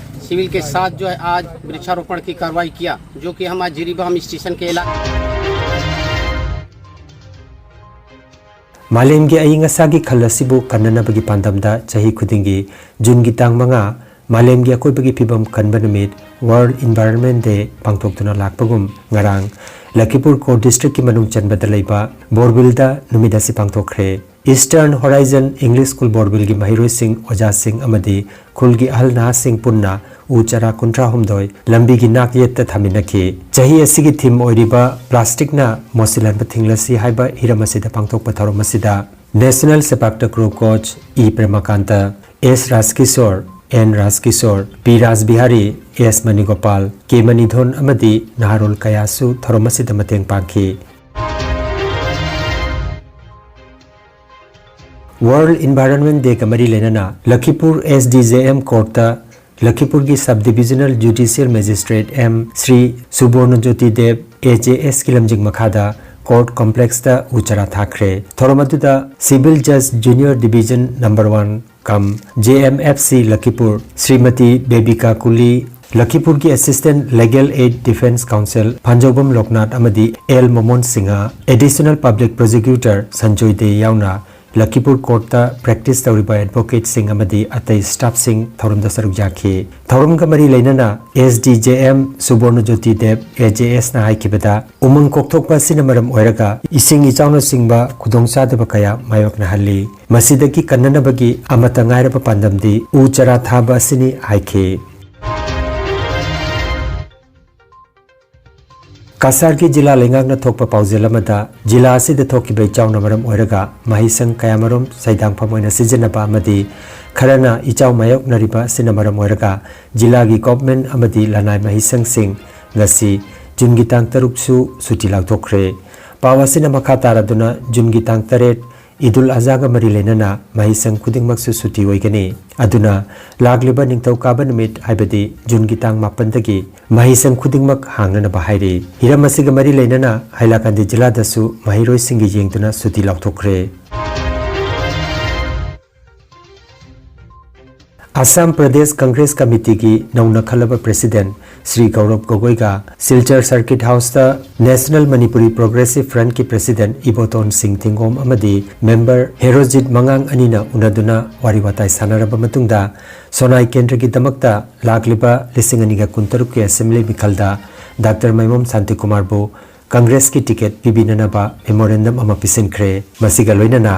सिविल के साथ जो है आज वृक्षारोपण की कार्रवाई किया, जो कि हम आज जिरीबाम स्टेशन के इलाके ꯃꯥꯂꯦꯝꯒꯤ ꯑꯏꯪ ꯑꯁꯥꯒꯤ ꯈꯜ ꯑꯁꯤꯕꯨ ꯀꯟꯅꯅꯕꯒꯤ ꯄꯥꯟꯗꯝꯗ ꯆꯍꯤ ꯈꯨꯗꯤꯡꯒꯤ ꯖꯨꯟꯒꯤ ꯇꯥꯡ ꯃꯉꯥ ꯃꯥꯂꯦꯝꯒꯤ ꯑꯀꯣꯏꯕꯒꯤ ꯐꯤꯕꯝ ꯀꯟꯕ ꯅꯨꯃꯤꯠ, ꯋꯥꯔꯜꯗ ꯏꯟꯚꯥꯏꯔꯣꯟꯃꯦꯟ ꯗꯦ, ꯄꯥꯡꯊꯣꯛꯇꯨꯅ ꯂꯥꯛꯄꯒꯨꯝ, ꯉꯔꯥꯡ ꯂꯈꯤꯄꯨꯔ ꯀꯣꯔꯠ ꯗꯤꯁꯇ꯭ꯔꯤꯛꯀꯤ ꯃꯅꯨꯡ ꯆꯟꯕꯗ ꯂꯩꯕ ꯕꯣꯔꯕꯤꯜꯗ ꯅꯨꯃꯤꯠ ꯑꯁꯤ ꯄꯥꯡꯊꯣꯛꯈ꯭ꯔꯦ꯫ ꯏꯁꯇꯔꯟ ꯍꯣꯔꯥꯏꯖꯟ ꯏꯪꯂꯤꯁ ꯁ꯭ꯀꯨꯜ ꯕꯣꯔꯕꯤꯜꯒꯤ ꯃꯍꯩꯔꯣꯏꯁꯤꯡ, ꯑꯣꯖꯥꯁꯤꯡ ꯑꯃꯗꯤ ꯈꯨꯜꯒꯤ ꯑꯍꯜ ꯅꯍꯥꯁꯤꯡ ꯄꯨꯟꯅ ꯎ ꯆꯥꯔꯥ ꯀꯨꯟꯊ꯭ꯔꯥ ꯍꯨꯝꯗꯣꯏ ꯂꯝꯕꯤꯒꯤ ꯅꯥꯛ ꯌꯦꯠꯇ ꯊꯥꯃꯤꯟꯅꯈꯤ꯫ ꯆꯍꯤ ꯑꯁꯤꯒꯤ ꯊꯤꯝ ꯑꯣꯏꯔꯤꯕ ꯄ꯭ꯂꯥꯁꯇꯤꯛꯅ ꯃꯣꯠꯁꯤꯜꯍꯟꯕ ꯊꯤꯡꯂꯁꯤ ꯍꯥꯏꯕ ꯍꯤꯔꯝ ꯑꯁꯤꯗ ꯄꯥꯡꯊꯣꯛꯄ ꯊꯧꯔꯝ ꯑꯁꯤꯗ national sepak takraw coach E Premkant, S Rajkishor, N Rajkishor, P Rajbihari, S Manigopal, K Manidhon ꯑꯃꯗꯤ ꯅꯍꯥꯔꯣꯜ ꯀꯌꯥꯁꯨ ꯊꯧꯔꯝ ꯑꯁꯤꯗ ꯃꯇꯦꯡ ꯄꯥꯡꯈꯤ꯫ ꯋꯥꯔꯜꯗ ꯏꯟꯚꯥꯏꯔꯣꯟꯃꯦꯟ ꯗꯦꯒ ꯃꯔꯤ ꯂꯩꯅꯅ Lakhipur S D J M ꯀꯣꯔꯠꯇ ꯂꯈꯤꯄꯨꯔꯒꯤ sub divisional judicial magistrate M Shri Subornajoti Deb, A J ꯑꯦꯁꯀꯤ ꯂꯝꯖꯤꯡ ꯃꯈꯥꯗ Court Complexꯇ ꯎ ꯆꯥꯔꯥ ꯊꯥꯈ꯭ꯔꯦ꯫ ꯊꯧꯔꯝ ꯑꯗꯨꯗ Civil Judge Junior Division Number One cum J M F C Lakhipur, Shrimati ꯕꯦꯕꯤꯀꯥ ꯀꯨꯂꯤ, ꯂꯈꯤꯄꯨꯔꯒꯤ Assistant Legal Aid Defense Counsel Phanjoubam Loknath ꯑꯃꯗꯤ L Momon Singh, Additional Public Prosecutor Sanjoy De ꯌꯥꯎꯅ ꯂꯈꯤꯄꯨꯔ ꯀꯣꯔꯠꯇ practice ꯇꯧꯔꯤꯕ advocateꯁꯤꯡ ꯑꯃꯗꯤ ꯑꯇꯩ staffꯁꯤꯡ ꯊꯧꯔꯝꯗ ꯁꯔꯨꯛ ꯌꯥꯈꯤ꯫ ꯊꯧꯔꯝꯒ ꯃꯔꯤ ꯂꯩꯅꯅ S D J M ꯁꯨꯕꯣꯔꯅ ꯖꯣꯇꯤ Dev, A J Sꯅ ꯍꯥꯏꯈꯤꯕꯗ, ꯎꯃꯪ ꯀꯣꯛꯊꯣꯛꯄ ꯑꯁꯤꯅ ꯃꯔꯝ ꯑꯣꯏꯔꯒ ꯏꯁꯤꯡ ꯏꯆꯥꯎꯅꯆꯤꯡꯕ ꯈꯨꯗꯣꯡꯆꯥꯗꯕ ꯀꯌꯥ ꯃꯥꯌꯣꯛꯅꯍꯜꯂꯤ꯫ ꯃꯁꯤꯗꯒꯤ ꯀꯟꯅꯅꯕꯒꯤ ꯑꯃꯠꯇ ꯉꯥꯏꯔꯕ ꯄꯥꯟꯗꯝꯗꯤ ꯎ ꯆꯥꯔꯥ ꯊꯥꯕ ꯑꯁꯤꯅꯤ ꯍꯥꯏꯈꯤ꯫ ꯀꯁꯥꯔꯒꯤ ꯖꯤꯂꯥ ꯂꯩꯉꯥꯛꯅ ꯊꯣꯛꯄ ꯄꯥꯎꯖꯦꯜ ꯑꯃꯗ, ꯖꯤꯂꯥ ꯑꯁꯤꯗ ꯊꯣꯛꯈꯤꯕ ꯏꯆꯥꯎꯅ ꯃꯔꯝ ꯑꯣꯏꯔꯒ ꯃꯍꯩꯁꯪ ꯀꯌꯥꯃꯔꯨꯝ ꯁꯩꯗꯥꯡꯐꯝ ꯑꯣꯏꯅ ꯁꯤꯖꯤꯟꯅꯕ ꯑꯃꯗꯤ ꯈꯔꯅ ꯏꯆꯥꯎ ꯃꯥꯌꯣꯛꯅꯔꯤꯕ ꯑꯁꯤꯅ ꯃꯔꯝ ꯑꯣꯏꯔꯒ ꯖꯤꯂꯥꯒꯤ government ꯑꯃꯗꯤ ꯂꯅꯥꯏ ꯃꯍꯩꯁꯪꯁꯤꯡ ꯉꯁꯤ ꯖꯨꯟꯒꯤ ꯇꯥꯡ ꯇꯔꯨꯛꯁꯨ ꯁꯨꯇꯤ ꯂꯥꯎꯊꯣꯛꯈ꯭ꯔꯦ꯫ ꯄꯥꯎ ꯑꯁꯤꯅ ꯃꯈꯥ ꯇꯥꯔꯗꯨꯅ ꯖꯨꯟꯒꯤ ꯇꯥꯡ ꯇꯔꯦꯠ ꯏꯗꯨꯜ ꯑꯖꯥꯒ ꯃꯔꯤ ꯂꯩꯅꯅ ꯃꯍꯩꯁꯪ ꯈꯨꯗꯤꯡꯃꯛꯁꯨ ꯁꯨꯇꯤ ꯑꯣꯏꯒꯅꯤ꯫ ꯑꯗꯨꯅ ꯂꯥꯛꯂꯤꯕ ꯅꯤꯡꯊꯧꯀꯥꯕ ꯅꯨꯃꯤꯠ, ꯍꯥꯏꯕꯗꯤ ꯖꯨꯟꯒꯤ ꯇꯥꯡ ꯃꯥꯄꯟꯗꯒꯤ ꯃꯍꯩꯁꯪ ꯈꯨꯗꯤꯡꯃꯛ ꯍꯥꯡꯅꯅꯕ ꯍꯥꯏꯔꯤ꯫ ꯍꯤꯔꯝ ꯑꯁꯤꯒ ꯃꯔꯤ ꯂꯩꯅꯅ ꯍꯥꯏꯂꯥꯀꯥꯟꯗꯤ ꯖꯤꯂꯥꯗꯁꯨ ꯃꯍꯩꯔꯣꯏꯁꯤꯡꯒꯤ ꯌꯦꯡꯗꯨꯅ ꯁꯨꯇꯤ ꯂꯥꯎꯊꯣꯛꯈ꯭ꯔꯦ꯫ ꯑꯁꯥꯝ ꯄ꯭ꯔꯗꯦꯁ ꯀꯪꯒ꯭ꯔꯦꯁ ꯀꯃꯤꯇꯤꯒꯤ ꯅꯧꯅ ꯈꯜꯂꯕ president Shri ꯒꯧꯔꯕ ꯒꯣꯒꯣꯏꯒ Silchar Circuit Houseꯇ National Manipuri Progressive Frontꯀꯤ president Iboton ꯁꯤꯡ ꯊꯤꯡꯒꯣꯝ ꯑꯃꯗꯤ member ꯍꯦꯔꯣꯖꯤꯠ ꯃꯉꯥꯡ ꯑꯅꯤꯅ ꯎꯅꯗꯨꯅ ꯋꯥꯔꯤ ꯋꯥꯇꯥꯏ ꯁꯥꯟꯅꯔꯕ ꯃꯇꯨꯡꯗ ꯁꯣꯅꯥꯏ ꯀꯦꯟꯗ꯭ꯔꯒꯤꯗꯃꯛꯇ ꯂꯥꯛꯂꯤꯕ ꯂꯤꯁꯤꯡ ꯑꯅꯤꯒ ꯀꯨꯟꯇꯔꯨꯛꯀꯤ assembly ꯃꯤꯈꯜꯗ ꯗꯥꯛꯇꯔ ꯃꯥꯏꯃꯣꯝ ꯁꯥꯟꯇꯤꯀꯨꯃꯥꯔꯕꯨ ꯀꯪꯒ꯭ꯔꯦꯁꯀꯤ ticket ꯄꯤꯕꯤꯅꯅꯕ memorandum ꯑꯃ ꯄꯤꯁꯤꯟꯈ꯭ꯔꯦ꯫ ꯃꯁꯤꯒ ꯂꯣꯏꯅꯅ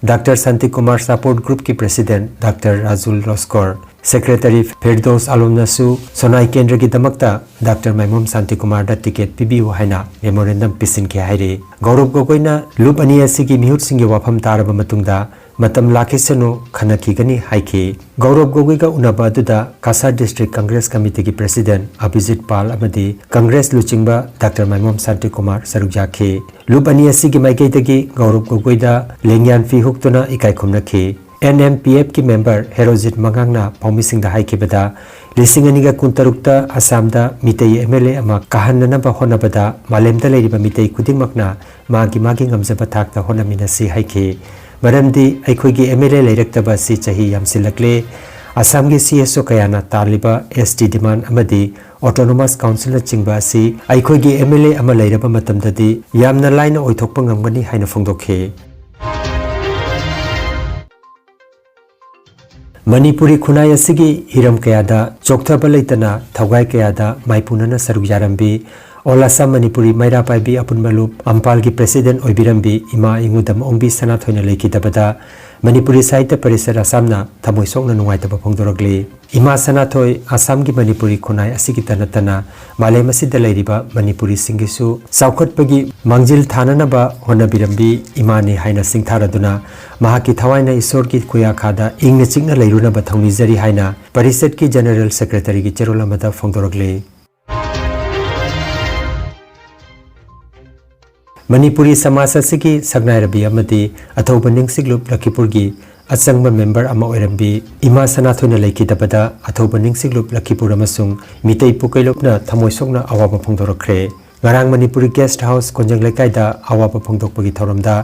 ꯗꯥꯛꯇꯔ ꯁꯥꯟꯇꯤꯀꯨꯃꯥꯔ support groupꯀꯤ president doctor Rajul Loskor, secretary Firdos ꯑꯂꯣꯝꯅꯁꯨ ꯁꯣꯅꯥꯏ ꯀꯦꯟꯗ꯭ꯔꯒꯤꯗꯃꯛꯇ ꯗꯥꯛꯇꯔ ꯃꯥꯏꯃꯣꯝ ꯁꯥꯟꯇꯤꯀꯨꯃꯥꯔꯗ ticket ꯄꯤꯕꯤꯌꯨ ꯍꯥꯏꯅ memorandum ꯄꯤꯁꯤꯟꯈꯤ ꯍꯥꯏꯔꯤ꯫ ꯒꯧꯔꯕ ꯒꯣꯒꯣꯏꯅ ꯂꯨꯞ ꯑꯅꯤ ꯑꯁꯤꯒꯤ ꯃꯤꯍꯨꯠꯁꯤꯡꯒꯤ ꯋꯥꯐꯝ ꯇꯥꯔꯕ ꯃꯇꯨꯡꯗ ꯃꯇꯝ ꯂꯥꯛꯈꯤꯁꯅꯨ, ꯈꯟꯅꯈꯤꯒꯅꯤ ꯍꯥꯏꯈꯤ꯫ ꯒꯧꯔꯕ ꯒꯣꯒꯣꯏꯒ ꯎꯅꯕ ꯑꯗꯨꯗ ꯀꯁꯥꯔ District Congress Committeeꯒꯤ president ꯑꯚꯤꯖꯤꯠ ꯄꯥꯜ ꯑꯃꯗꯤ ꯀꯪꯒ꯭ꯔꯦꯁ ꯂꯨꯆꯤꯡꯕ ꯗꯥꯛꯇꯔ ꯃꯥꯏꯃꯣꯝ ꯁꯥꯟꯇꯤꯀꯨꯃꯥꯔ ꯁꯔꯨꯛ ꯌꯥꯈꯤ꯫ ꯂꯨꯞ ꯑꯅꯤ ꯑꯁꯤꯒꯤ ꯃꯥꯏꯀꯩꯗꯒꯤ ꯒꯧꯔꯕ ꯒꯣꯒꯣꯏꯗ ꯂꯦꯡꯌꯥꯟ ꯐꯤ ꯍꯨꯛꯇꯨꯅ ꯏꯀꯥꯏ ꯈꯨꯝꯅꯈꯤ꯫ N M P Fꯀꯤ member Herojit ꯃꯉꯥꯡꯅ ꯄꯥꯎꯃꯤꯁꯤꯡꯗ ꯍꯥꯏꯈꯤꯕꯗ, ꯂꯤꯁꯤꯡ ꯑꯅꯤꯒ ꯀꯨꯟꯇꯔꯨꯛꯇ ꯑꯁꯥꯝꯗ ꯃꯤꯇꯩ ꯑꯦꯝ ꯑꯦꯜ ꯑꯦ ꯑꯃ ꯀꯥꯍꯟꯅꯅꯕ ꯍꯣꯠꯅꯕꯗ ꯃꯥꯂꯦꯝꯗ ꯂꯩꯔꯤꯕ ꯃꯤꯇꯩ ꯈꯨꯗꯤꯡꯃꯛꯅ ꯃꯥꯒꯤ ꯃꯥꯒꯤ ꯉꯝꯖꯕ ꯊꯥꯛꯇ ꯍꯣꯠꯅꯃꯤꯟꯅꯁꯤ ꯍꯥꯏꯈꯤ꯫ ꯃꯔꯝꯗꯤ ꯑꯩꯈꯣꯏꯒꯤ ꯑꯦꯝ ꯑꯦꯜ ꯑꯦ ꯂꯩꯔꯛꯇꯕ ꯑꯁꯤ ꯆꯍꯤ ꯌꯥꯝꯁꯤꯜꯂꯛꯂꯦ꯫ ꯑꯁꯥꯝꯒꯤ ꯁꯤ ꯑꯦꯁ ꯑꯣ ꯀꯌꯥꯅ ꯇꯥꯜꯂꯤꯕ ꯑꯦꯁ ꯇꯤ ꯗꯤꯃꯥꯟ ꯑꯃꯗꯤ ꯑꯣꯇꯣꯅꯣꯃꯁ ꯀꯥꯎꯟꯁꯤꯜꯅꯆꯤꯡꯕ ꯑꯁꯤ ꯑꯩꯈꯣꯏꯒꯤ ꯑꯦꯝ ꯑꯦꯜ ꯑꯦ ꯑꯃ ꯂꯩꯔꯕ ꯃꯇꯝꯗꯗꯤ ꯌꯥꯝꯅ ꯂꯥꯏꯅ ꯑꯣꯏꯊꯣꯛꯄ ꯉꯝꯒꯅꯤ ꯍꯥꯏꯅ ꯐꯣꯡꯗꯣꯛꯈꯤ꯫ ꯃꯅꯤꯄꯨꯔꯤ ꯈꯨꯟꯅꯥꯏ ꯑꯁꯤꯒꯤ ꯍꯤꯔꯝ ꯀꯌꯥꯗ ꯆꯣꯛꯊꯕ ꯂꯩꯇꯅ ꯊꯧꯒꯥꯏ ꯀꯌꯥꯗ ꯃꯥꯏꯄꯨꯅꯅ ꯁꯔꯨꯛ ꯌꯥꯔꯝꯕꯤ, ꯑꯣꯜ ꯑꯁꯥꯝ ꯃꯅꯤꯄꯨꯔꯤ ꯃꯩꯔꯥ ꯄꯥꯏꯕꯤ ꯑꯄꯨꯟꯕ ꯂꯨꯞ ꯑꯝꯄꯥꯜꯒꯤ ꯄ꯭ꯔꯦꯁꯤꯗꯦꯟꯠ ꯑꯣꯏꯕꯤꯔꯝꯕꯤ ꯏꯃꯥ ꯏꯉꯨꯗꯝ ꯑꯣꯡꯕꯤ ꯁꯅꯥꯊꯣꯏꯅ ꯂꯩꯈꯤꯗꯕꯗ ꯃꯅꯤꯄꯨꯔꯤ ꯁꯥꯍꯤꯇ꯭ꯌ ꯄꯔꯤꯁꯠ ꯑꯁꯥꯝꯅ ꯊꯃꯣꯏ ꯁꯣꯛꯅ ꯅꯨꯡꯉꯥꯏꯇꯕ ꯐꯣꯡꯗꯣꯔꯛꯂꯤ꯫ ꯏꯃꯥ ꯁꯅꯥꯊꯣꯏ ꯑꯁꯥꯝꯒꯤ ꯃꯅꯤꯄꯨꯔꯤ ꯈꯨꯟꯅꯥꯏ ꯑꯁꯤꯒꯤꯇ ꯅꯠꯇꯅ ꯃꯥꯂꯦꯝ ꯑꯁꯤꯗ ꯂꯩꯔꯤꯕ ꯃꯅꯤꯄꯨꯔꯤꯁꯤꯡꯒꯤꯁꯨ ꯆꯥꯎꯈꯠꯄꯒꯤ ꯃꯥꯡꯖꯤꯜ ꯊꯥꯅꯅꯕ ꯍꯣꯠꯅꯕꯤꯔꯝꯕꯤ ꯏꯃꯥꯅꯤ ꯍꯥꯏꯅ ꯁꯤꯡꯊꯥꯔꯗꯨꯅ ꯃꯍꯥꯛꯀꯤ ꯊꯋꯥꯏꯅ ꯏꯁꯣꯔꯒꯤ ꯈꯨꯌꯥꯈꯥꯗ ꯏꯪꯅ ꯆꯤꯛꯅ ꯂꯩꯔꯨꯅꯕ ꯊꯧꯅꯤꯖꯔꯤ ꯍꯥꯏꯅ ꯄꯔꯤꯁꯠꯀꯤ ꯖꯦꯅꯔꯦꯜ ꯁꯦꯀ꯭ꯔꯦꯇꯔꯤꯒꯤ ꯆꯦꯔꯣꯜ ꯑꯃꯗ ꯐꯣꯡꯗꯣꯔꯛꯂꯤ꯫ ꯃꯅꯤꯄꯨꯔꯤ ꯁꯃꯥꯖ ꯑꯁꯤꯒꯤ ꯁꯛꯅꯥꯏꯔꯕꯤ ꯑꯃꯗꯤ ꯑꯊꯧꯕ ꯅꯤꯡꯁꯤꯡꯂꯨꯞ ꯂꯈꯤꯄꯨꯔꯒꯤ ꯑꯆꯪꯕ ꯃꯦꯝꯕꯔ ꯑꯃ ꯑꯣꯏꯔꯝꯕꯤ ꯏꯃꯥ ꯁꯅꯥꯊꯣꯏꯅ ꯂꯩꯈꯤꯗꯕꯗ ꯑꯊꯧꯕ ꯅꯤꯡꯁꯤꯡꯂꯨꯞ ꯂꯈꯤꯄꯨꯔ ꯑꯃꯁꯨꯡ ꯃꯤꯇꯩ ꯄꯨꯀꯩꯂꯨꯞꯅ ꯊꯃꯣꯏ ꯁꯣꯛꯅ ꯑꯋꯥꯕ ꯐꯣꯡꯗꯣꯔꯛꯈ꯭ꯔꯦ꯫ ꯉꯔꯥꯡ ꯃꯅꯤꯄꯨꯔꯤ ꯒꯦꯁꯠ ꯍꯥꯎꯁ ꯀꯣꯟꯖꯪ ꯂꯩꯀꯥꯏꯗ ꯑꯋꯥꯕ ꯐꯣꯡꯗꯣꯛꯄꯒꯤ ꯊꯧꯔꯝꯗ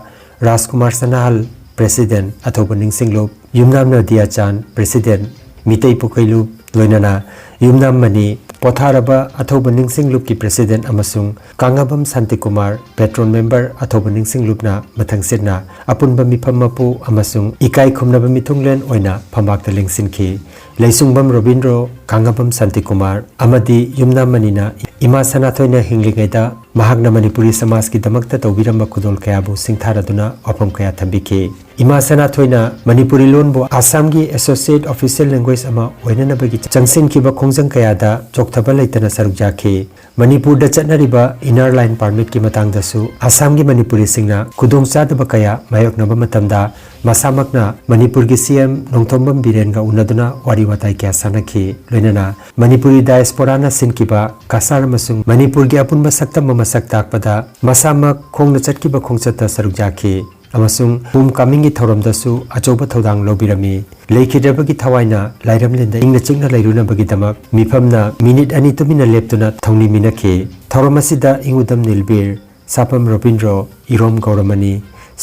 ꯔꯥꯖꯀꯨꯃꯥꯔ ꯁꯅꯥꯍꯜ, ꯄ꯭ꯔꯦꯁꯤꯗꯦꯟꯠ, ꯑꯊꯧꯕ ꯅꯤꯡꯁꯤꯡꯂꯨꯞ, ꯌꯨꯝꯅꯥꯝ ꯅꯗꯤꯌꯥꯆꯥꯟ, ꯄ꯭ꯔꯦꯁꯤꯗꯦꯟꯠ, ꯃꯤꯇꯩ ꯄꯨꯀꯩꯂꯨꯞ, ꯂꯣꯏꯅꯅ ꯌꯨꯝꯅꯥꯝ ꯃꯅꯤ, ꯄꯣꯊꯥꯔꯕ ꯑꯊꯧꯕ ꯅꯤꯡꯁꯤꯡꯂꯨꯞꯀꯤ ꯄ꯭ꯔꯦꯁꯤꯗꯦꯟꯠ ꯑꯃꯁꯨꯡ ꯀꯥꯡꯉꯕꯝ ꯁꯥꯟꯇꯤꯀꯨꯃꯥꯔ, ꯄꯦꯇ꯭ꯔꯣꯟ ꯃꯦꯝꯕꯔ, ꯑꯊꯧꯕ ꯅꯤꯡꯁꯤꯡꯂꯨꯞꯅ ꯃꯊꯪꯁꯤꯠꯅ ꯑꯄꯨꯟꯕ ꯃꯤꯐꯝ ꯃꯄꯨ ꯑꯃꯁꯨꯡ ꯏꯀꯥꯏ ꯈꯨꯝꯅꯕ ꯃꯤꯊꯨꯡꯂꯦꯟ ꯑꯣꯏꯅ ꯐꯝꯕꯥꯛꯇ ꯂꯦꯡꯁꯤꯟꯈꯤ꯫ ꯂꯩꯁꯨꯡꯕꯝ ꯔꯣꯕꯤꯟꯗ꯭ꯔꯣ, ꯀꯥꯡꯉꯕꯝ ꯁꯥꯟꯇꯤꯀꯨꯃꯥꯔ ꯑꯃꯗꯤ ꯌꯨꯝꯅꯥꯝ ꯃꯅꯤꯅ ꯏꯃꯥ ꯁꯅꯥꯊꯣꯏꯅ ꯍꯤꯡꯂꯤꯉꯩꯗ ꯃꯍꯥꯛꯅ ꯃꯅꯤꯄꯨꯔꯤ ꯁꯃꯥꯖꯀꯤꯗꯃꯛꯇ ꯇꯧꯕꯤꯔꯝꯕ ꯈꯨꯗꯣꯜ ꯀꯌꯥꯕꯨ ꯁꯤꯡꯊꯥꯔꯗꯨꯅ ꯋꯥꯐꯝ ꯀꯌꯥ ꯊꯝꯕꯤꯈꯤ꯫ ꯏꯃꯥ ꯁꯅꯥꯊꯣꯏꯅ ꯃꯅꯤꯄꯨꯔꯤ ꯂꯣꯟꯕꯨ ꯑꯁꯥꯝꯒꯤ associate official language ꯑꯃ ꯑꯣꯏꯅꯅꯕꯒꯤ ꯆꯪꯁꯤꯟꯈꯤꯕ ꯈꯣꯡꯖꯪ ꯀꯌꯥꯗ ꯆꯣꯛꯊꯕ ꯂꯩꯇꯅ ꯁꯔꯨꯛ ꯌꯥꯈꯤ꯫ ꯃꯅꯤꯄꯨꯔꯗ ꯆꯠꯅꯔꯤꯕ Inner Line Permitꯀꯤ ꯃꯇꯥꯡꯗꯁꯨ ꯑꯁꯥꯝꯒꯤ ꯃꯅꯤꯄꯨꯔꯤꯁꯤꯡꯅ ꯈꯨꯗꯣꯡꯆꯥꯗꯕ ꯀꯌꯥ ꯃꯥꯌꯣꯛꯅꯕ ꯃꯇꯝꯗ ꯃꯁꯥꯃꯛꯅ ꯃꯅꯤꯄꯨꯔꯒꯤ ꯁꯤ ꯑꯦꯝ ꯅꯣꯡꯊꯣꯝꯕꯝ ꯕꯤꯔꯦꯟꯒ ꯎꯅꯗꯨꯅ ꯋꯥꯔꯤ ꯋꯥꯇꯥꯏ ꯀꯌꯥ ꯁꯥꯟꯅꯈꯤ꯫ ꯂꯣꯏꯅꯅ ꯃꯅꯤꯄꯨꯔꯤ diasporaꯅ ꯁꯤꯟꯈꯤꯕ ꯀꯁꯥꯔ ꯑꯃꯁꯨꯡ ꯃꯅꯤꯄꯨꯔꯒꯤ ꯑꯄꯨꯟꯕ ꯁꯛꯇꯝ ꯑꯃ ꯁꯛ ꯇꯥꯛꯄꯗ ꯃꯁꯥꯃꯛ ꯈꯣꯡꯅ ꯆꯠꯈꯤꯕ ꯈꯣꯡꯆꯠꯇ ꯁꯔꯨꯛ ꯌꯥꯈꯤ꯫ ꯑꯃꯁꯨꯡ ꯍꯣꯝ ꯀꯃꯤꯡꯒꯤ ꯊꯧꯔꯝꯗꯁꯨ ꯑꯆꯧꯕ ꯊꯧꯗꯥꯡ ꯂꯧꯕꯤꯔꯝꯃꯤ꯫ ꯂꯩꯈꯤꯗ꯭ꯔꯕꯒꯤ ꯊꯋꯥꯏꯅ ꯂꯥꯏꯔꯝꯂꯦꯟꯗ ꯏꯪꯅ ꯆꯤꯛꯅ ꯂꯩꯔꯨꯅꯕꯒꯤꯗꯃꯛ ꯃꯤꯐꯝꯅ ꯃꯤꯅꯤꯠ ꯑꯅꯤ ꯇꯨꯃꯤꯟꯅ ꯂꯦꯞꯇꯨꯅ ꯊꯧꯅꯤ ꯃꯤꯅꯈꯤ꯫ ꯊꯧꯔꯝ ꯑꯁꯤꯗ ꯏꯪꯎꯗꯝ ꯅꯤꯜꯕꯤꯔ, ꯁꯥꯄꯝ ꯔꯣꯕꯤꯟꯗ꯭ꯔꯣ, ꯏꯔꯣꯝ ꯒꯧꯔꯃꯅꯤ,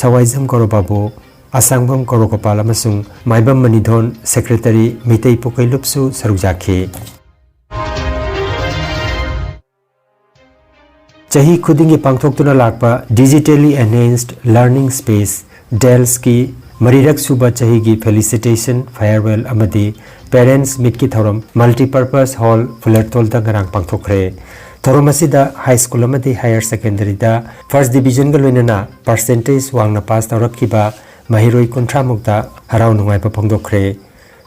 ꯁꯋꯥꯏꯖꯝ ꯒꯧꯔꯕꯥꯕꯨ, ꯑꯁꯥꯡꯕꯝ ꯒꯧꯔꯒꯣꯄꯥꯜ ꯑꯃꯁꯨꯡ ꯃꯥꯏꯕꯝ ꯃꯅꯤꯙꯣꯟ, ꯁꯦꯀ꯭ꯔꯦꯇꯔꯤ ꯃꯤꯇꯩ ꯄꯣꯀꯩꯂꯨꯞꯁꯨ ꯁꯔꯨꯛ ꯌꯥꯈꯤ꯫ ꯆꯍꯤ ꯈꯨꯗꯤꯡꯒꯤ ꯄꯥꯡꯊꯣꯛꯇꯨꯅ ꯂꯥꯛꯄ Digitally Enhanced Learning Space, ꯗꯦꯜꯁꯀꯤ ꯃꯔꯤꯔꯛ ꯁꯨꯕ ꯆꯍꯤꯒꯤ ꯐꯦꯂꯤꯁꯤꯇꯦꯁꯟ, ꯐꯦꯌꯔꯋꯦꯜ ꯑꯃꯗꯤ ꯄꯦꯔꯦꯟꯠꯁ ꯃꯤꯠꯀꯤ ꯊꯧꯔꯝ ꯃꯜꯇꯤꯄꯔꯄꯁ ꯍꯣꯜ ꯐꯨꯂꯔꯇꯣꯜꯗ ꯉꯔꯥꯡ ꯄꯥꯡꯊꯣꯛꯈ꯭ꯔꯦ꯫ ꯊꯧꯔꯝ ꯑꯁꯤꯗ ꯍꯥꯏ ꯁ꯭ꯀꯨꯜ ꯑꯃꯗꯤ ꯍꯥꯌꯔ ꯁꯦꯀꯦꯟꯗꯔꯤꯗ ꯐꯥꯔꯁ ꯗꯤꯕꯤꯖꯟꯒ ꯂꯣꯏꯅꯅ ꯄꯥꯔꯁꯦꯟꯇꯦꯖ ꯋꯥꯡꯅ ꯄꯥꯁ ꯇꯧꯔꯛꯈꯤꯕ ꯃꯍꯩꯔꯣꯏ ꯀꯨꯟꯊ꯭ꯔꯥ ꯃꯨꯛꯇ ꯍꯔꯥꯎ ꯅꯨꯡꯉꯥꯏꯕ ꯐꯣꯡꯗꯣꯛꯈ꯭ꯔꯦ꯫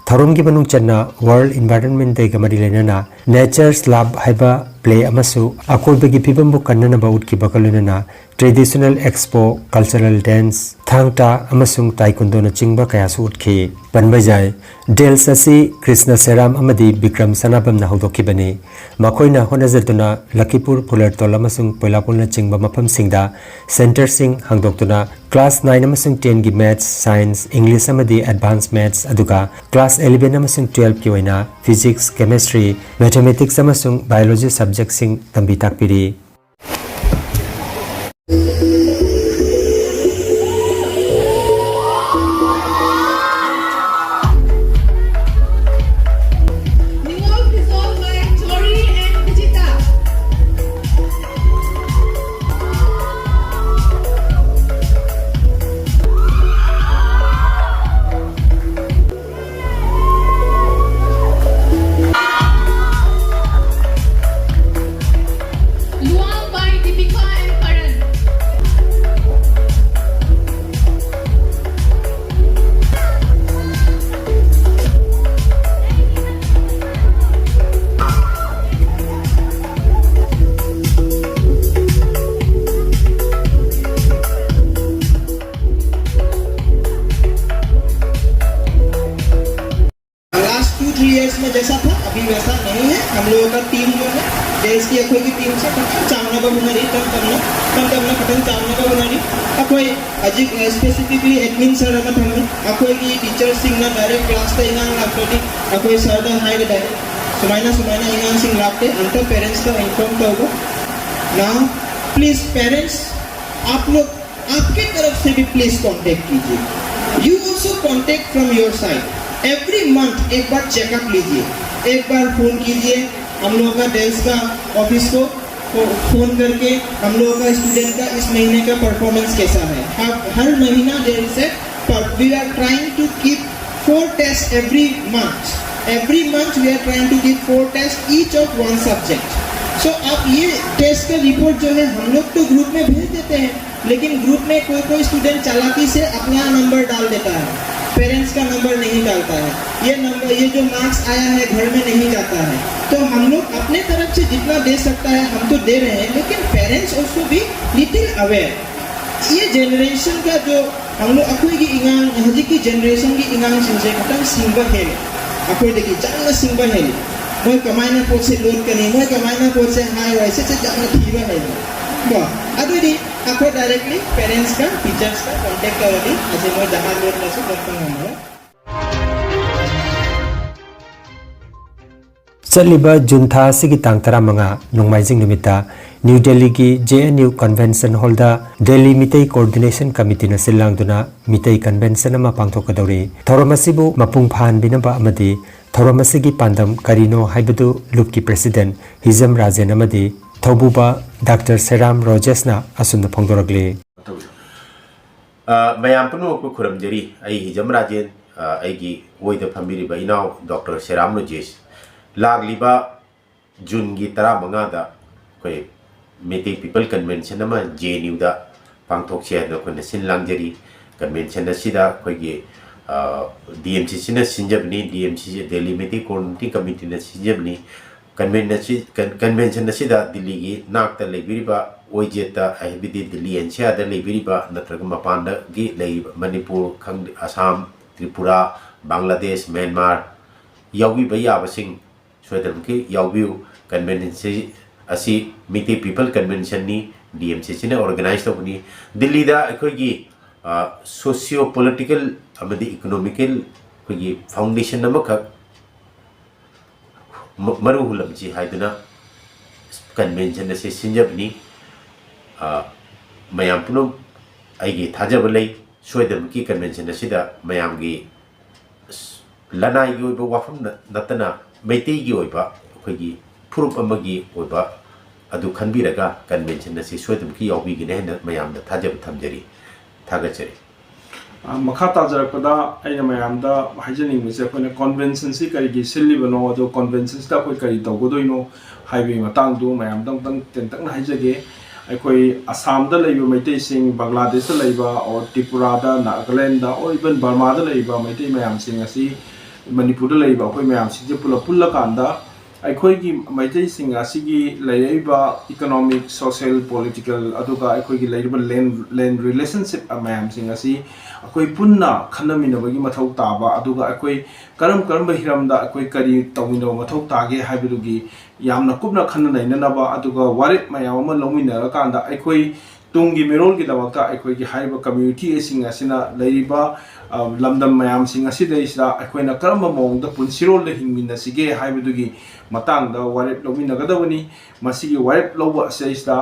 ꯊꯧꯔꯝꯒꯤ ꯃꯅꯨꯡ ꯆꯟꯅ ꯋꯥꯔꯜꯗ ꯏꯟꯚꯥꯏꯔꯟꯃꯦꯟꯠ ꯗꯦꯒ ꯃꯔꯤ ꯂꯩꯅꯅ ꯅꯦꯆꯔꯁ ꯂꯚ ꯍꯥꯏꯕ ꯄ꯭ꯂꯦ ꯑꯃꯁꯨ ꯑꯀꯣꯏꯕꯒꯤ ꯐꯤꯕꯝꯕꯨ ꯀꯟꯅꯅꯕ ꯎꯠꯈꯤꯕꯒ ꯂꯣꯏꯅꯅ ꯇ꯭ꯔꯦꯗꯤꯁꯅꯦꯜ ꯑꯦꯛꯁꯄꯣ, ꯀꯜꯆꯔꯦꯜ ꯗꯦꯟꯁ, ꯊꯥꯡ ꯇꯥ ꯑꯃꯁꯨꯡ ꯇꯥꯏꯀꯨꯟꯗꯣꯅꯆꯤꯡꯕ ꯀꯌꯥꯁꯨ ꯎꯠꯈꯤ꯫ ꯄꯟꯕ ꯌꯥꯏ, ꯗꯦꯜꯁ ꯑꯁꯤ ꯀ꯭ꯔꯤꯁꯅ ꯁꯦꯔꯥꯝ ꯑꯃꯗꯤ ꯕꯤꯀ꯭ꯔꯝ ꯁꯅꯥꯕꯝꯅ ꯍꯧꯗꯣꯛꯈꯤꯕꯅꯤ꯫ ꯃꯈꯣꯏꯅ ꯍꯣꯠꯅꯖꯗꯨꯅ ꯂꯈꯤꯄꯨꯔ, ꯐꯨꯂꯔꯇꯣꯜ ꯑꯃꯁꯨꯡ ꯄꯣꯏꯂꯥꯄꯨꯜꯅꯆꯤꯡꯕ ꯃꯐꯝꯁꯤꯡꯗ ꯁꯦꯟꯇꯔꯁꯤꯡ ꯍꯥꯡꯗꯣꯛꯇꯨꯅ ꯀ꯭ꯂꯥꯁ ꯅꯥꯏꯟ ꯑꯃꯁꯨꯡ ꯇꯦꯟꯒꯤ ꯃꯦꯊꯁ, ꯁꯥꯏꯟꯁ, ꯏꯪꯂꯤꯁ ꯑꯃꯗꯤ ꯑꯦꯗꯚꯥꯟꯁ ꯃꯦꯊꯁ, ꯑꯗꯨꯒ ꯀ꯭ꯂꯥꯁ ꯏꯂꯦꯚꯦꯟ ꯑꯃꯁꯨꯡ ꯇꯨꯋꯦꯜꯐꯀꯤ ꯑꯣꯏꯅ ꯐꯤꯖꯤꯛꯁ, ꯀꯦꯃꯦꯁꯇ꯭ꯔꯤ, ꯃꯦꯊꯃꯦꯇꯤꯛꯁ ꯑꯃꯁꯨꯡ ꯕꯥꯏꯑꯣꯂꯣꯖꯤ ꯁꯕꯖꯦꯛꯁꯤꯡ ꯇꯝꯕꯤ ꯇꯥꯛꯄꯤꯔꯤ꯫ Ningol Kishore by Tori and Vijita. Luang by Deepika and Karan. Last two three years में जैसा था, अभी वैसा नहीं है। हम लोगों का टीम जो है, ꯁꯦꯜꯁꯀꯤ ꯑꯩꯈꯣꯏꯒꯤ ꯇꯤꯝꯁꯦ ꯈꯤꯇꯪ ꯆꯥꯎꯅꯕ ꯍꯣꯠꯅꯔꯤ, ꯇꯞ ꯇꯞꯅ, ꯇꯞ ꯇꯞꯅ ꯈꯤꯇꯪ ꯆꯥꯎꯅꯕ ꯍꯣꯠꯅꯔꯤ꯫ ꯑꯩꯈꯣꯏ ꯍꯧꯖꯤꯛ, ꯑ, specifically admin sir ꯑꯃ ꯊꯝꯃꯤ꯫ ꯑꯩꯈꯣꯏꯒꯤ ꯇꯤꯆꯔꯁꯤꯡꯅ ꯗꯥꯏꯔꯦꯛ ꯀ꯭ꯂꯥꯁꯇ ꯑꯉꯥꯡ ꯂꯥꯛꯇ꯭ꯔꯗꯤ ꯑꯩꯈꯣꯏ ꯁꯔꯗ ꯍꯥꯏꯒꯗꯥꯏ, ꯁꯨꯃꯥꯏꯅ ꯁꯨꯃꯥꯏꯅ ꯑꯉꯥꯡꯁꯤꯡ ꯂꯥꯛꯇꯦ, ꯑꯝꯇ ꯄꯦꯔꯦꯟꯁꯇ ꯏꯟꯐꯣꯔꯝ ꯇꯧꯕ꯫ Now please parents, आप लोग, आपके तरफ से भी प्लीज कांटेक्ट कीजिए। You also contact from your side। Every month एक बार चेकअप लीजिए, एक बार फोन कीजिए। हम लोगों का डेल्स का ऑफिस को, को फोन करके हम लोगों का स्टूडेंट का इस महीने का परफॉर्मेंस कैसा है। हर हर महीना डेल्स है, but we are trying to keep four test every month। Every month we are trying to give four test each of one subject। So आप ये टेस्ट का रिपोर्ट जो है हम लोग तो ग्रुप में भेज देते हैं, लेकिन ग्रुप में कोई कोई स्टूडेंट चालाकी से अपना नंबर डाल देता है, पेरेंट्स का नंबर नहीं डालता है। ये नंबर, ये जो मार्क्स आया है घर में नहीं जाता है। तो हम लोग अपने तरफ से जितना दे सकता है हम तो दे रहे हैं, लेकिन parents also be little aware. ये जनरेशन का जो हम लोग, ꯑꯩꯈꯣꯏꯒꯤ ꯑꯉꯥꯡ, ꯍꯧꯖꯤꯛꯀꯤ ꯖꯦꯅꯦꯔꯦꯁꯟꯒꯤ ꯑꯉꯥꯡꯁꯤꯡꯁꯦ ꯈꯤꯇꯪ ꯁꯤꯡꯕ ꯍꯦꯜꯂꯦ, ꯑꯩꯈꯣꯏꯗꯒꯤ ꯌꯥꯝꯅ ꯁꯤꯡꯕ ꯍꯦꯜꯂꯦ꯫ ꯃꯣꯏ ꯀꯃꯥꯏꯅ ꯄꯣꯠꯁꯦ ꯂꯣꯠꯀꯅꯤ, ꯃꯣꯏ ꯀꯃꯥꯏꯅ ꯄꯣꯠꯁꯦ ꯍꯥꯏꯔꯣꯏ, ꯁꯤꯁꯦ ꯌꯥꯝꯅ ꯊꯤꯕ ꯍꯦꯜꯂꯦ꯫ ꯀꯣ, ꯑꯗꯨꯗꯤ ꯑꯩꯈꯣꯏ ꯗꯥꯏꯔꯦꯛꯂꯤ ꯄꯦꯔꯦꯟꯁꯀ ꯇꯤꯆꯔꯁꯀ ꯀꯣꯟꯇꯦꯛ ꯇꯧꯔꯗꯤ ꯍꯧꯖꯤꯛ ꯃꯣꯏ ꯖꯍꯥ ꯂꯣꯠꯂꯁꯨ ꯂꯣꯠꯄ ꯉꯝꯃꯔꯣꯏ꯫ ꯆꯠꯂꯤꯕ ꯖꯨꯟ ꯊꯥ ꯑꯁꯤꯒꯤ ꯇꯥꯡ ꯇꯔꯥꯃꯉꯥ, ꯅꯣꯡꯃꯥꯏꯖꯤꯡ ꯅꯨꯃꯤꯠꯇ ꯅ꯭ꯌꯨ ꯗꯦꯜꯂꯤꯒꯤ J N U Convention Hallꯗ Delhi Meitei Coordination Committeeꯅ ꯁꯤꯜ ꯂꯥꯡꯗꯨꯅ ꯃꯤꯇꯩ convention ꯑꯃ ꯄꯥꯡꯊꯣꯛꯀꯗꯧꯔꯤ꯫ ꯊꯧꯔꯝ ꯑꯁꯤꯕꯨ ꯃꯄꯨꯡ ꯐꯥꯍꯟꯕꯤꯅꯕ ꯑꯃꯗꯤ ꯊꯧꯔꯝ ꯑꯁꯤꯒꯤ ꯄꯥꯟꯗꯝ ꯀꯔꯤꯅꯣ ꯍꯥꯏꯕꯗꯨ ꯂꯨꯞꯀꯤ president ꯍꯤꯖꯝ ꯔꯥꯖꯦꯟ ꯑꯃꯗꯤ ꯊꯧꯕꯨꯕ ꯗꯥꯛꯇꯔ ꯁꯦꯔꯥꯝ ꯔꯣꯖꯦꯁꯅ ꯑꯁꯨꯝꯅ ꯐꯣꯡꯗꯣꯔꯛꯂꯤ꯫ ꯑ, ꯃꯌꯥꯝ ꯄꯨꯝꯅꯃꯛꯄꯨ ꯈꯨꯔꯨꯝꯖꯔꯤ꯫ ꯑꯩ ꯍꯤꯖꯝ ꯔꯥꯖꯦꯟ, ꯑ, ꯑꯩꯒꯤ ꯑꯣꯏꯗ ꯐꯝꯕꯤꯔꯤꯕ ꯏꯅꯥꯎ ꯗꯣꯛꯇꯔ ꯁꯦꯔꯥꯝ ꯔꯣꯖꯦꯁ꯫ ꯂꯥꯛꯂꯤꯕ ꯖꯨꯟꯒꯤ ꯇꯔꯥꯃꯉꯥꯗ ꯑꯩꯈꯣꯏ ꯃꯩꯇꯩ ꯄꯤꯄꯜ ꯀꯟꯚꯦꯟꯁꯟ ꯑꯃ J N Uꯗ ꯄꯥꯡꯊꯣꯛꯁꯦ ꯍꯥꯏꯗꯅ ꯑꯩꯈꯣꯏꯅ ꯁꯤꯟ ꯂꯥꯡꯖꯔꯤ꯫ ꯀꯟꯚꯦꯟꯁꯟ ꯑꯁꯤꯗ ꯑꯩꯈꯣꯏꯒꯤ, ꯑ, D M C Cꯅ ꯁꯤꯟꯖꯕꯅꯤ, D M C, Delhi Meitei Coordinating Committeeꯅ ꯁꯤꯟꯖꯕꯅꯤ꯫ ꯀꯟꯚꯦꯟ ꯑꯁꯤ-, ꯀꯟ-, ꯀꯟꯚꯦꯟꯁꯟ ꯑꯁꯤꯗ ꯗꯤꯜꯂꯤꯒꯤ ꯅꯥꯛꯇ ꯂꯩꯕꯤꯔꯤꯕ ꯑꯣꯏꯖꯦꯠꯇ, ꯍꯥꯏꯕꯗꯤ ꯗꯤꯜꯂꯤ N C Rꯗ ꯂꯩꯕꯤꯔꯤꯕ ꯅꯠꯇ꯭ꯔꯒ ꯃꯄꯥꯟꯗꯒꯤ ꯂꯩꯔꯤꯕ ꯃꯅꯤꯄꯨꯔ, ꯈꯪꯗꯦ, ꯑꯁꯥꯝ, ꯇ꯭ꯔꯤꯄꯨꯔꯥ, ꯕꯪꯒ꯭ꯂꯥꯗꯦꯁ, ꯃ꯭ꯌꯥꯟꯃꯥꯔ ꯌꯥꯎꯕꯤꯕ ꯌꯥꯕꯁꯤꯡ ꯁꯣꯏꯗꯅꯃꯛꯀꯤ ꯌꯥꯎꯕꯤꯌꯨ꯫ ꯀꯟꯚꯦꯟꯁꯟꯁꯤ ꯑꯁꯤ ꯃꯤꯇꯩ ꯄꯤꯄꯜ ꯀꯟꯚꯦꯟꯁꯟꯅꯤ, ꯗꯤ ꯑꯦꯝ ꯁꯤ ꯁꯤꯅ ꯑꯣꯔꯒꯅꯥꯏꯖ ꯇꯧꯕꯅꯤ꯫ ꯗꯤꯜꯂꯤꯗ ꯑꯩꯈꯣꯏꯒꯤ ꯁꯣꯁꯤꯌꯣ ꯄꯣꯂꯤꯇꯤꯀꯦꯜ ꯑꯃꯗꯤ ꯏꯀꯣꯅꯣꯃꯤꯀꯦꯜ ꯑꯩꯈꯣꯏꯒꯤ ꯐꯥꯎꯟꯗꯦꯁꯟ ꯑꯃꯈꯛ ꯃ- ꯃꯔꯨ ꯍꯨꯜꯂꯝꯁꯤ ꯍꯥꯏꯗꯨꯅ ꯀꯟꯚꯦꯟꯁꯟ ꯑꯁꯤ ꯁꯤꯟꯖꯕꯅꯤ꯫ ꯑ, ꯃꯌꯥꯝ ꯄꯨꯝꯅꯃꯛ ꯑꯩꯒꯤ ꯊꯥꯖꯕ ꯂꯩ, ꯁꯣꯏꯗꯅꯃꯛꯀꯤ ꯀꯟꯚꯦꯟꯁꯟ ꯑꯁꯤꯗ ꯃꯌꯥꯝꯒꯤ ꯂꯅꯥꯏꯒꯤ ꯑꯣꯏꯕ ꯋꯥꯐꯝ ꯅ- ꯅꯠꯇꯅ ꯃꯩꯇꯩꯒꯤ ꯑꯣꯏꯕ ꯑꯩꯈꯣꯏꯒꯤ ꯐꯨꯔꯨꯞ ꯑꯃꯒꯤ ꯑꯣꯏꯕ ꯑꯗꯨ ꯈꯟꯕꯤꯔꯒ ꯀꯟꯚꯦꯟꯁꯟ ꯑꯁꯤ ꯁꯣꯏꯗꯅꯃꯛꯀꯤ ꯌꯥꯎꯕꯤꯒꯅꯤ ꯍꯥꯏꯅ ꯃꯌꯥꯝꯗ ꯊꯥꯖꯕ ꯊꯝꯖꯔꯤ꯫ ꯊꯥꯒꯠꯆꯔꯤ꯫ ꯑ, ꯃꯈꯥ ꯇꯥꯖꯔꯛꯄꯗ ꯑꯩꯅ ꯃꯌꯥꯝꯗ ꯍꯥꯏꯖꯅꯤꯡꯕꯁꯦ, ꯑꯩꯈꯣꯏꯅ ꯀꯣꯟꯚꯦꯟꯁꯟꯁꯤ ꯀꯔꯤꯒꯤ ꯁꯤꯜꯂꯤꯕꯅꯣ, ꯑꯗꯣ ꯀꯣꯟꯚꯦꯟꯁꯟꯁꯤꯗ ꯑꯩꯈꯣꯏ ꯀꯔꯤ ꯇꯧꯒꯗꯣꯏꯅꯣ ꯍꯥꯏꯕꯒꯤ ꯃꯇꯥꯡꯗꯨ ꯃꯌꯥꯝꯗ ꯑꯃꯨꯛꯇꯪ ꯇꯦꯟꯇꯛꯅ ꯍꯥꯏꯖꯒꯦ꯫ ꯑꯩꯈꯣꯏ ꯑꯁꯥꯝꯗ ꯂꯩꯕ ꯃꯩꯇꯩꯁꯤꯡ, ꯕꯪꯒ꯭ꯂꯥꯗꯦꯁꯇ ꯂꯩꯕ, ꯑꯣꯔ ꯇ꯭ꯔꯤꯄꯨꯔꯥꯗ, ꯅꯥꯒꯥꯂꯦꯟꯗ, ꯑꯣꯔ ꯏꯚꯟ ꯕꯔꯃꯥꯗ ꯂꯩꯕ ꯃꯩꯇꯩ ꯃꯌꯥꯝꯁꯤꯡ ꯑꯁꯤ, ꯃꯅꯤꯄꯨꯔꯗ ꯂꯩꯕ ꯑꯩꯈꯣꯏ ꯃꯌꯥꯝꯁꯤꯡꯁꯦ ꯄꯨꯂꯞ ꯄꯨꯜꯂꯀꯥꯟꯗ ꯑꯩꯈꯣꯏꯒꯤ ꯃꯩꯇꯩꯁꯤꯡ ꯑꯁꯤꯒꯤ ꯂꯩꯔꯛꯏꯕ ꯏꯀꯣꯅꯣꯃꯤꯛ, ꯁꯣꯁꯤꯌꯦꯜ, ꯄꯣꯂꯤꯇꯤꯀꯦꯜ, ꯑꯗꯨꯒ ꯑꯩꯈꯣꯏꯒꯤ ꯂꯩꯔꯤꯕ ꯂꯦꯟ ꯂꯦꯟ ꯔꯤꯂꯦꯁꯟꯁꯤꯞ ꯃꯌꯥꯝꯁꯤꯡ ꯑꯁꯤ ꯑꯩꯈꯣꯏ ꯄꯨꯟꯅ ꯈꯟꯅꯃꯤꯟꯅꯕꯒꯤ ꯃꯊꯧ ꯇꯥꯕ, ꯑꯗꯨꯒ ꯑꯩꯈꯣꯏ ꯀꯔꯝ ꯀꯔꯝꯕ ꯍꯤꯔꯝꯗ ꯑꯩꯈꯣꯏ ꯀꯔꯤ ꯇꯧꯃꯤꯟꯅꯕ ꯃꯊꯧ ꯇꯥꯒꯦ ꯍꯥꯏꯕꯗꯨꯒꯤ ꯌꯥꯝꯅ ꯀꯨꯞꯅ ꯈꯟꯅ ꯅꯩꯅꯅꯕ, ꯑꯗꯨꯒ ꯋꯥꯔꯦꯞ ꯃꯌꯥꯝ ꯑꯃ ꯂꯧꯃꯤꯟꯅꯔꯀꯥꯟꯗ ꯑꯩꯈꯣꯏ ꯇꯨꯡꯒꯤ ꯃꯤꯔꯣꯜꯒꯤꯗꯃꯛꯇ ꯑꯩꯈꯣꯏꯒꯤ ꯍꯥꯏꯔꯤꯕ ꯀꯝꯃ꯭ꯌꯨꯅꯤꯇꯤ ꯑꯁꯤꯡ ꯑꯁꯤꯅ ꯂꯩꯔꯤꯕ, ꯑ, ꯂꯝꯗꯝ ꯃꯌꯥꯝꯁꯤꯡ ꯑꯁꯤꯗꯩꯁꯤꯗ ꯑꯩꯈꯣꯏꯅ ꯀꯔꯝꯕ ꯃꯑꯣꯡꯗ ꯄꯨꯟꯁꯤꯔꯣꯜꯗ ꯍꯤꯡꯃꯤꯟꯅꯁꯤꯒꯦ ꯍꯥꯏꯕꯗꯨꯒꯤ ꯃꯇꯥꯡꯗ ꯋꯥꯔꯦꯞ ꯂꯧꯃꯤꯟꯅꯒꯗꯕꯅꯤ꯫ ꯃꯁꯤꯒꯤ ꯋꯥꯔꯦꯞ ꯂꯧꯕ ꯑꯁꯤꯗꯩꯁꯤꯗ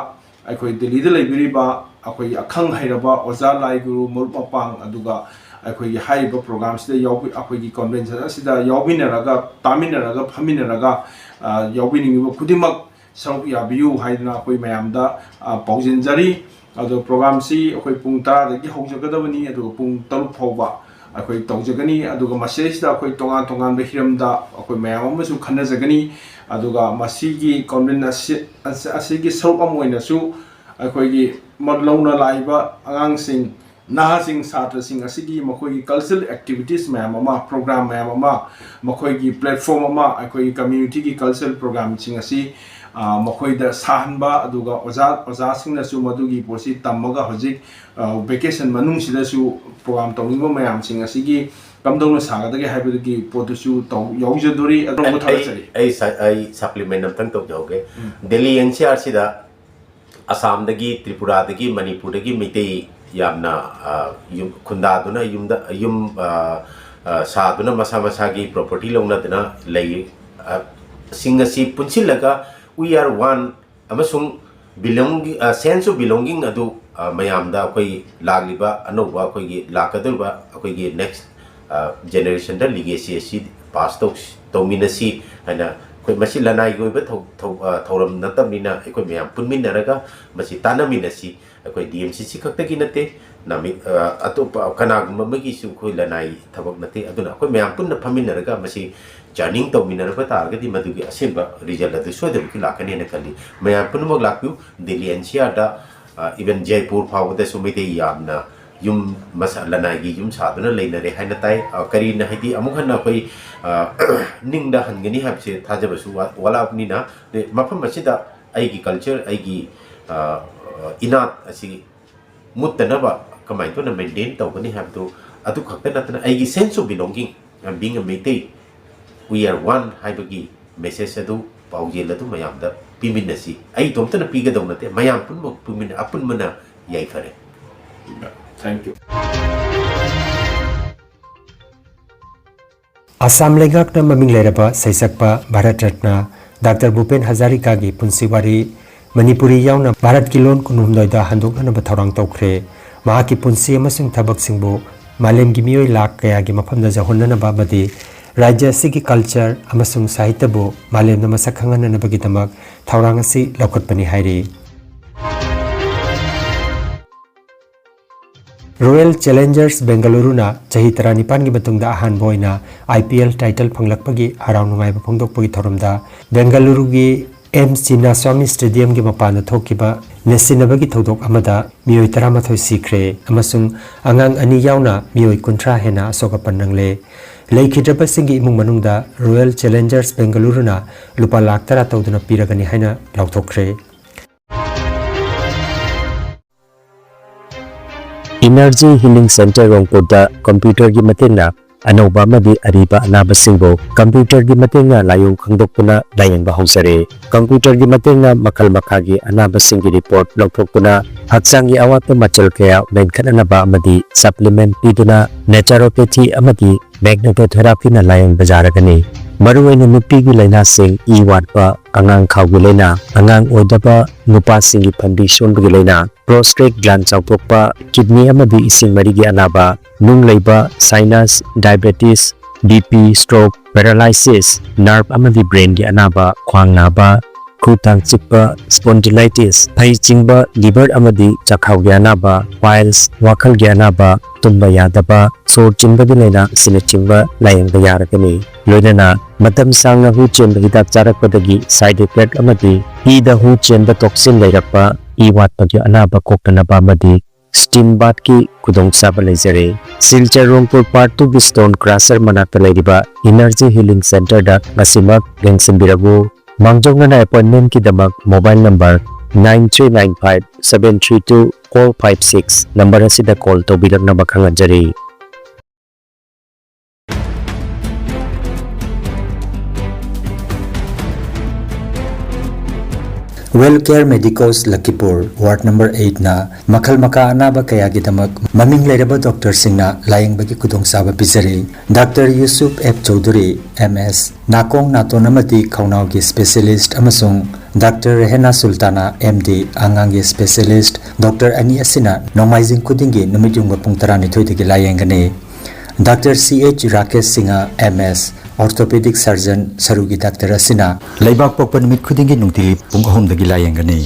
ꯑꯩꯈꯣꯏ ꯗꯦꯜꯂꯤꯗ ꯂꯩꯕꯤꯔꯤꯕ ꯑꯩꯈꯣꯏꯒꯤ ꯑꯈꯪ ꯍꯩꯔꯕ ꯑꯣꯖꯥ, ꯂꯥꯏ ꯒꯨꯔꯨ, ꯃꯔꯨꯞ ꯃꯄꯥꯡ, ꯑꯗꯨꯒ ꯑꯩꯈꯣꯏꯒꯤ ꯍꯥꯏꯔꯤꯕ ꯄ꯭ꯔꯣꯒ꯭ꯔꯥꯝꯁꯤꯗ ꯌꯥꯎꯕꯤ-, ꯑꯩꯈꯣꯏꯒꯤ ꯀꯣꯟꯚꯦꯟꯁꯟ ꯑꯁꯤꯗ ꯌꯥꯎꯃꯤꯟꯅꯔꯒ, ꯇꯥꯃꯤꯟꯅꯔꯒ, ꯐꯝꯃꯤꯟꯅꯔꯒ, ꯑ, ꯌꯥꯎꯕꯤꯅꯤꯡꯂꯤꯕ ꯈꯨꯗꯤꯡꯃꯛ ꯁꯔꯨꯛ ꯌꯥꯕꯤꯌꯨ ꯍꯥꯏꯗꯅ ꯑꯩꯈꯣꯏ ꯃꯌꯥꯝꯗ, ꯑ, ꯄꯥꯎꯖꯦꯟꯖꯔꯤ꯫ ꯑꯗꯣ ꯄ꯭ꯔꯣꯒ꯭ꯔꯥꯝꯁꯤ ꯑꯩꯈꯣꯏ ꯄꯨꯡ ꯇꯔꯥꯗꯒꯤ ꯍꯧꯖꯒꯗꯕꯅꯤ, ꯑꯗꯨꯒ ꯄꯨꯡ ꯇꯔꯨꯛ ꯐꯥꯎꯕ ꯑꯩꯈꯣꯏ ꯇꯧꯖꯒꯅꯤ꯫ ꯑꯗꯨꯒ ꯃꯁꯤꯗꯩꯁꯤꯗ ꯑꯩꯈꯣꯏ ꯇꯣꯉꯥꯟ ꯇꯣꯉꯥꯟꯕ ꯍꯤꯔꯝꯗ ꯑꯩꯈꯣꯏ ꯃꯌꯥꯝ ꯑꯃꯁꯨ ꯈꯟꯅꯖꯒꯅꯤ꯫ ꯑꯗꯨꯒ ꯃꯁꯤꯒꯤ ꯀꯣꯟꯚꯦꯟ ꯑꯁꯤ, ꯑꯁꯤꯒꯤ ꯁꯔꯨꯛ ꯑꯃ ꯑꯣꯏꯅꯁꯨ ꯑꯩꯈꯣꯏꯒꯤ ꯃ-, ꯂꯧꯅ ꯂꯥꯛꯏꯕ ꯑꯉꯥꯡꯁꯤꯡ, ꯅꯍꯥꯁꯤꯡ, ꯁꯥꯇ꯭ꯔꯁꯤꯡ ꯑꯁꯤꯒꯤ ꯃꯈꯣꯏꯒꯤ ꯀꯜꯆꯔꯦꯜ ꯑꯦꯛꯇꯤꯚꯤꯇꯤꯁ ꯃꯌꯥꯝ ꯑꯃ, ꯄ꯭ꯔꯣꯒ꯭ꯔꯥꯝ ꯃꯌꯥꯝ ꯑꯃ, ꯃꯈꯣꯏꯒꯤ ꯄ꯭ꯂꯦꯠꯐꯣꯝ ꯑꯃ, ꯑꯩꯈꯣꯏꯒꯤ ꯀꯝꯃ꯭ꯌꯨꯅꯤꯇꯤꯒꯤ ꯀꯜꯆꯔꯦꯜ ꯄ꯭ꯔꯣꯒ꯭ꯔꯥꯝꯁꯤꯡ ꯑꯁꯤ ꯑ, ꯃꯈꯣꯏꯗ ꯁꯥꯍꯟꯕ, ꯑꯗꯨꯒ ꯑꯣꯖꯥ ꯑꯣꯖꯥꯁꯤꯡꯅꯁꯨ ꯃꯗꯨꯒꯤ ꯄꯣꯠꯁꯤ ꯇꯝꯃꯒ ꯍꯧꯖꯤꯛ, ꯑ, ꯚꯦꯀꯦꯁꯟ ꯃꯅꯨꯡꯁꯤꯗꯁꯨ ꯄ꯭ꯔꯣꯒ꯭ꯔꯥꯝ ꯇꯧꯅꯤꯡꯕ ꯃꯌꯥꯝꯁꯤꯡ ꯑꯁꯤꯒꯤ ꯀꯝꯗꯧꯅ ꯁꯥꯒꯗꯒꯦ ꯍꯥꯏꯕꯗꯨꯒꯤ ꯄꯣꯠꯇꯨꯁꯨ ꯇꯧ ꯌꯥꯎꯖꯗꯣꯔꯤ꯫ ꯑꯗꯣꯝꯕꯨ ꯑꯩ ꯊꯥꯒꯠꯆꯔꯤ꯫ ꯑꯩ ꯁ- ꯑꯩ ꯁꯄ꯭ꯂꯤꯃꯦꯟ ꯑꯝꯇꯪ ꯇꯧꯖꯍꯧꯒꯦ꯫ ꯎꯝ꯫ ꯗꯦꯜꯂꯤ ꯑꯦꯟ ꯁꯤ ꯑꯥꯔ ꯁꯤꯗ ꯑꯁꯥꯝꯗꯒꯤ, ꯇ꯭ꯔꯤꯄꯨꯔꯥꯗꯒꯤ, ꯃꯅꯤꯄꯨꯔꯗꯒꯤ ꯃꯩꯇꯩ ꯌꯥꯝꯅ, ꯑ, ꯌꯨꯝ ꯈꯨꯟꯗꯥꯗꯨꯅ ꯌꯨꯝꯗ ꯌꯨꯝ, ꯑ, ꯑ, ꯁꯥꯗꯨꯅ ꯃꯁꯥ ꯃꯁꯥꯒꯤ ꯄ꯭ꯔꯣꯄꯔꯇꯤ ꯂꯧꯅꯗꯨꯅ ꯂꯩ꯫ ꯑ, ꯁꯤꯡ ꯑꯁꯤ ꯄꯨꯟꯁꯤꯜꯂꯒ we are one ꯑꯃꯁꯨꯡ belonging, ꯑ, sense of belonging ꯑꯗꯨ, ꯑ, ꯃꯌꯥꯝꯗ ꯑꯩꯈꯣꯏ ꯂꯥꯛꯂꯤꯕ ꯑꯅꯧꯕ ꯑꯩꯈꯣꯏꯒꯤ ꯂꯥꯛꯀꯗꯧꯔꯤꯕ ꯑꯩꯈꯣꯏꯒꯤ ꯅꯦꯛꯁ, ꯑ, ꯖꯦꯅꯦꯔꯦꯁꯟꯗ ꯂꯤꯒꯦꯁꯤ ꯑꯁꯤ ꯄꯥꯁ ꯇꯧ ꯇꯧꯃꯤꯟꯅꯁꯤ ꯍꯥꯏꯅ ꯑꯩꯈꯣꯏ ꯃꯁꯤ ꯂꯅꯥꯏꯒꯤ ꯑꯣꯏꯕ ꯊꯧ- ꯊꯧ- ꯑ, ꯊꯧꯔꯝ ꯅꯠꯇꯕꯅꯤꯅ ꯑꯩꯈꯣꯏ ꯃꯌꯥꯝ ꯄꯨꯟꯃꯤꯟꯅꯔꯒ ꯃꯁꯤ ꯇꯥꯟꯅꯃꯤꯟꯅꯁꯤ꯫ ꯑꯩꯈꯣꯏ ꯗꯤ ꯑꯦꯝ ꯁꯤ ꯁꯤ ꯈꯛꯇꯒꯤ ꯅꯠꯇꯦ, ꯅꯥꯃꯤꯠ, ꯑ, ꯑꯇꯣꯞꯄ ꯀꯅꯥꯒꯨꯝꯕ ꯑꯃꯒꯤꯁꯨ ꯑꯩꯈꯣꯏ ꯂꯅꯥꯏ ꯊꯕꯛ ꯅꯠꯇꯦ꯫ ꯑꯗꯨꯅ ꯑꯩꯈꯣꯏ ꯃꯌꯥꯝ ꯄꯨꯟꯅ ꯐꯝꯃꯤꯟꯅꯔꯒ ꯃꯁꯤ ꯖꯔꯅꯤꯡ ꯇꯧꯃꯤꯟꯅꯔꯕ ꯇꯥꯔꯒꯗꯤ ꯃꯗꯨꯒꯤ ꯑꯁꯦꯡꯕ ꯔꯤꯖꯜ ꯑꯗꯨ ꯁꯣꯏꯗꯅꯃꯛꯀꯤ ꯂꯥꯛꯀꯅꯤ ꯍꯥꯏꯅ ꯈꯜꯂꯤ꯫ ꯃꯌꯥꯝ ꯄꯨꯝꯅꯃꯛ ꯂꯥꯛꯄꯤꯌꯨ꯫ ꯗꯦꯜꯂꯤ ꯑꯦꯟ ꯁꯤ ꯑꯥꯔꯗ, ꯑ, ꯏꯚꯟ ꯖꯩꯄꯨꯔ ꯐꯥꯎꯕꯗꯁꯨ ꯃꯩꯇꯩ ꯌꯥꯝꯅ ꯌꯨꯝ ꯃꯁꯥ ꯂꯅꯥꯏꯒꯤ ꯌꯨꯝ ꯁꯥꯗꯨꯅ ꯂꯩꯅꯔꯦ ꯍꯥꯏꯅ ꯇꯥꯏ꯫ ꯑ, ꯀꯔꯤꯅ ꯍꯥꯏꯗꯤ ꯑꯃꯨꯛ ꯍꯟꯅ ꯑꯩꯈꯣꯏ, ꯑ, ꯅꯤꯡꯗ ꯍꯟꯒꯅꯤ ꯍꯥꯏꯕꯁꯦ ꯊꯥꯖꯕꯁꯨ ꯋꯥ- ꯋꯥꯠꯂꯛꯑꯕꯅꯤꯅ, ꯑꯗꯩ ꯃꯐꯝ ꯑꯁꯤꯗ ꯑꯩꯒꯤ ꯀꯜꯆꯔ, ꯑꯩꯒꯤ, ꯑ, ꯏꯅꯥꯠ ꯑꯁꯤ ꯃꯨꯠꯇꯅꯕ ꯀꯃꯥꯏꯅ ꯇꯧꯅ ꯃꯦꯟꯇꯦꯟ ꯇꯧꯒꯅꯤ ꯍꯥꯏꯕꯗꯨ, ꯑꯗꯨ ꯈꯛꯇ ꯅꯠꯇꯅ ꯑꯩꯒꯤ sense of belonging, being a Meitei, we are one ꯍꯥꯏꯕꯒꯤ ꯃꯦꯁꯦꯖ ꯑꯗꯨ, ꯄꯥꯎꯖꯦꯜ ꯑꯗꯨ ꯃꯌꯥꯝꯗ ꯄꯤꯃꯤꯟꯅꯁꯤ꯫ ꯑꯩ ꯏꯇꯣꯝꯇꯅ ꯄꯤꯒꯗꯧ ꯅꯠꯇꯦ, ꯃꯌꯥꯝ ꯄꯨꯝꯅꯃꯛ ꯄꯨꯟꯃꯤꯟꯅ ꯑꯄꯨꯟꯕꯅ ꯌꯥꯏꯐꯔꯦ꯫ Thank you. ꯑꯁꯥꯝ ꯂꯩꯉꯥꯛꯅ ꯃꯃꯤꯡ ꯂꯩꯔꯕ ꯁꯩꯁꯛꯄ ꯚꯥꯔꯠ ꯔꯠꯅ ꯗꯥꯛꯇꯔ ꯚꯨꯄꯦꯟ ꯍꯖꯥꯔꯤꯀꯥꯒꯤ ꯄꯨꯟꯁꯤ ꯋꯥꯔꯤ ꯃꯅꯤꯄꯨꯔꯤ ꯌꯥꯎꯅ ꯚꯥꯔꯠꯀꯤ ꯂꯣꯟ ꯀꯨꯟꯍꯨꯝꯗꯣꯏꯗ ꯍꯟꯗꯣꯛꯅꯅꯕ ꯊꯧꯔꯥꯡ ꯇꯧꯈ꯭ꯔꯦ꯫ ꯃꯍꯥꯛꯀꯤ ꯄꯨꯟꯁꯤ ꯑꯃꯁꯨꯡ ꯊꯕꯛꯁꯤꯡꯕꯨ ꯃꯥꯂꯦꯝꯒꯤ ꯃꯤꯑꯣꯏ ꯂꯥꯈ ꯀꯌꯥꯒꯤ ꯃꯐꯝꯗ ꯌꯧꯍꯟꯅꯅꯕ ꯑꯃꯗꯤ ꯔꯥꯖ꯭ꯌ ꯑꯁꯤꯒꯤ ꯀꯜꯆꯔ ꯑꯃꯁꯨꯡ ꯁꯥꯍꯤꯇ꯭ꯌꯕꯨ ꯃꯥꯂꯦꯝꯗ ꯃꯁꯛ ꯈꯪꯍꯟꯅꯅꯕꯒꯤꯗꯃꯛ ꯊꯧꯔꯥꯡ ꯑꯁꯤ ꯂꯧꯈꯠꯄꯅꯤ ꯍꯥꯏꯔꯤ꯫ ꯔꯣꯌꯦꯜ ꯆꯦꯂꯦꯟꯖꯔꯁ ꯕꯦꯡꯒꯂꯨꯔꯨꯅ ꯆꯍꯤ ꯇꯔꯥꯅꯤꯄꯥꯟꯒꯤ ꯃꯇꯨꯡꯗ ꯑꯍꯥꯟꯕ ꯑꯣꯏꯅ ꯑꯥꯏ ꯄꯤ ꯑꯦꯜ ꯇꯥꯏꯇꯜ ꯐꯪꯂꯛꯄꯒꯤ ꯍꯔꯥꯎ ꯅꯨꯡꯉꯥꯏꯕ ꯐꯣꯡꯗꯣꯛꯄꯒꯤ ꯊꯧꯔꯝꯗ ꯕꯦꯡꯒꯂꯨꯔꯨꯒꯤ ꯑꯦꯝ ꯆꯤꯟꯅꯥꯁ꯭ꯋꯥꯃꯤ ꯁ꯭ꯇꯦꯗꯤꯌꯝꯒꯤ ꯃꯄꯥꯟꯗ ꯊꯣꯛꯈꯤꯕ ꯅꯦꯠꯁꯤꯟꯅꯕꯒꯤ ꯊꯧꯗꯣꯛ ꯑꯃꯗ ꯃꯤꯑꯣꯏ ꯇꯔꯥꯃꯥꯊꯣꯏ ꯁꯤꯈ꯭ꯔꯦ ꯑꯃꯁꯨꯡ ꯑꯉꯥꯡ ꯑꯅꯤ ꯌꯥꯎꯅ ꯃꯤꯑꯣꯏ ꯀꯨꯟꯊ꯭ꯔꯥ ꯍꯦꯟꯅ ꯑꯁꯣꯛ ꯑꯄꯟ ꯅꯪꯂꯦ꯫ ꯂꯩꯈꯤꯗ꯭ꯔꯕꯁꯤꯡꯒꯤ ꯏꯃꯨꯡ ꯃꯅꯨꯡꯗ Royal Challengers Bengaluruꯅ ꯂꯨꯄꯥ ꯂꯥꯈ ꯇꯔꯥ ꯇꯧꯗꯨꯅ ꯄꯤꯔꯒꯅꯤ ꯍꯥꯏꯅ ꯂꯥꯎꯊꯣꯛꯈ꯭ꯔꯦ꯫ Energy Healing Center ꯔꯣꯡꯄꯨꯔꯗ ꯀꯝꯄ꯭ꯌꯨꯇꯔꯒꯤ ꯃꯇꯦꯡꯅ ꯑꯅꯧꯕ ꯑꯃꯗꯤ ꯑꯔꯤꯕ ꯑꯅꯥꯕꯁꯤꯡꯕꯨ ꯀꯝꯄ꯭ꯌꯨꯇꯔꯒꯤ ꯃꯇꯦꯡꯅ ꯂꯥꯏꯑꯣꯡ ꯈꯪꯗꯣꯛꯇꯨꯅ ꯂꯥꯌꯦꯡꯕ ꯍꯧꯖꯔꯦ꯫ ꯀꯝꯄ꯭ꯌꯨꯇꯔꯒꯤ ꯃꯇꯦꯡꯅ ꯃꯈꯜ ꯃꯈꯥꯒꯤ ꯑꯅꯥꯕꯁꯤꯡꯒꯤ ꯔꯤꯄꯣꯔꯠ ꯂꯧꯊꯣꯛꯇꯨꯅ ꯍꯛꯆꯥꯡꯒꯤ ꯑꯋꯥꯠꯄ ꯃꯆꯜ ꯀꯌꯥ ꯃꯦꯟꯈꯠꯅꯅꯕ ꯑꯃꯗꯤ ꯁꯄ꯭ꯂꯤꯃꯦꯟꯠ ꯄꯤꯗꯨꯅ naturopathy ꯑꯃꯗꯤ magnetotherapiꯅ ꯂꯥꯌꯦꯡꯕ ꯌꯥꯔꯒꯅꯤ꯫ ꯃꯔꯨꯑꯣꯏꯅ ꯅꯨꯄꯤꯒꯤ ꯂꯥꯏꯅꯥꯁꯤꯡ, ꯏ ꯋꯥꯠꯄ, ꯑꯉꯥꯡ ꯈꯥꯎꯒꯤ ꯂꯥꯏꯅꯥ, ꯑꯉꯥꯡ ꯑꯣꯏꯗꯕ, ꯅꯨꯄꯥꯁꯤꯡꯒꯤ ꯐꯟꯕꯤ ꯁꯣꯟꯕꯒꯤ ꯂꯥꯏꯅꯥ, prostate gland ꯆꯥꯎꯊꯣꯛꯄ, kidney ꯑꯃꯗꯤ ꯏꯁꯤꯡ ꯃꯔꯤꯒꯤ ꯑꯅꯥꯕ, ꯅꯨꯡ ꯂꯩꯕ, sinus, diabetes, BP, stroke, paralysis, nerve ꯑꯃꯗꯤ brainꯒꯤ ꯑꯅꯥꯕ, ꯈ꯭ꯋꯥꯡ ꯅꯥꯕ, ꯈꯨ ꯇꯥꯡ ꯆꯤꯛꯄ, spondylitis, ꯐꯩ ꯆꯤꯡꯕ, liver ꯑꯃꯗꯤ ꯆꯥꯛꯈꯥꯎꯒꯤ ꯑꯅꯥꯕ, piles, ꯋꯥꯈꯜꯒꯤ ꯑꯅꯥꯕ, ꯇꯨꯝꯕ ꯌꯥꯗꯕ, ꯁꯣꯔ ꯆꯤꯟꯕꯒꯤ ꯂꯥꯏꯅꯥ ꯑꯁꯤꯅꯆꯤꯡꯕ ꯂꯥꯌꯦꯡꯕ ꯌꯥꯔꯒꯅꯤ꯫ ꯂꯣꯏꯅꯅ ꯃꯇꯝ ꯁꯥꯡꯅ ꯍꯨ ꯆꯦꯟꯕ ꯍꯤꯗꯥꯛ ꯆꯥꯔꯛꯄꯗꯒꯤ side effect ꯑꯃꯗꯤ ꯏꯗ ꯍꯨ ꯆꯦꯟꯕ toxin ꯂꯩꯔꯛꯄ, ꯏ ꯋꯥꯠꯄꯒꯤ ꯑꯅꯥꯕ ꯀꯣꯛꯇꯅꯕ ꯑꯃꯗꯤ steam bathꯀꯤ ꯈꯨꯗꯣꯡꯆꯥꯕ ꯂꯩꯖꯔꯦ꯫ ꯁꯤꯜꯆꯔ ꯔꯣꯡꯄꯨꯔ Part Twoꯒꯤ stone crusher ꯃꯅꯥꯛꯇ ꯂꯩꯔꯤꯕ Energy Healing Centerꯗ ꯉꯁꯤꯃꯛ ꯌꯦꯡꯁꯤꯟꯕꯤꯔꯛꯎ꯫ ꯃꯥꯡꯖꯧꯅꯅ appointmentꯀꯤꯗꯃꯛ mobile number nine three nine five seven three two four five six number ꯑꯁꯤꯗ call ꯇꯧꯕꯤꯔꯛꯅꯕ ꯈꯪꯍꯟꯖꯔꯤ꯫ Well Care Medicos Lakhipur, Ward number eightꯅ ꯃꯈꯜ ꯃꯈꯥ ꯑꯅꯥꯕ ꯀꯌꯥꯒꯤꯗꯃꯛ ꯃꯃꯤꯡ ꯂꯩꯔꯕ ꯗꯣꯛꯇꯔꯁꯤꯡꯅ ꯂꯥꯌꯦꯡꯕꯒꯤ ꯈꯨꯗꯣꯡꯆꯥꯕ ꯄꯤꯖꯔꯤ꯫ Doctor Yusup F Chowdhury, M S, ꯅꯥꯀꯣꯡ ꯅꯥꯇꯣꯟ ꯑꯃꯗꯤ ꯈꯧꯅꯥꯎꯒꯤ specialist ꯑꯃꯁꯨꯡ doctor Rehena Sultana, M D, ꯑꯉꯥꯡꯒꯤ specialist, ꯗꯣꯛꯇꯔ ꯑꯅꯤ ꯑꯁꯤꯅ ꯅꯣꯡꯃꯥꯏꯖꯤꯡ ꯈꯨꯗꯤꯡꯒꯤ ꯅꯨꯃꯤꯠ ꯌꯨꯡꯕ ꯄꯨꯡ ꯇꯔꯥꯅꯤꯊꯣꯏꯗꯒꯤ ꯂꯥꯌꯦꯡꯒꯅꯤ꯫ Doctor C H Rakesh Singh, M S, orthopedic surgeon, ꯁꯔꯨꯒꯤ ꯗꯥꯛꯇꯔ ꯑꯁꯤꯅ ꯂꯩꯕꯥꯛ ꯄꯣꯛꯄ ꯅꯨꯃꯤꯠ ꯈꯨꯗꯤꯡꯒꯤ ꯅꯨꯡꯇꯤꯒꯤ ꯄꯨꯡ ꯑꯍꯨꯝꯗꯒꯤ ꯂꯥꯌꯦꯡꯒꯅꯤ꯫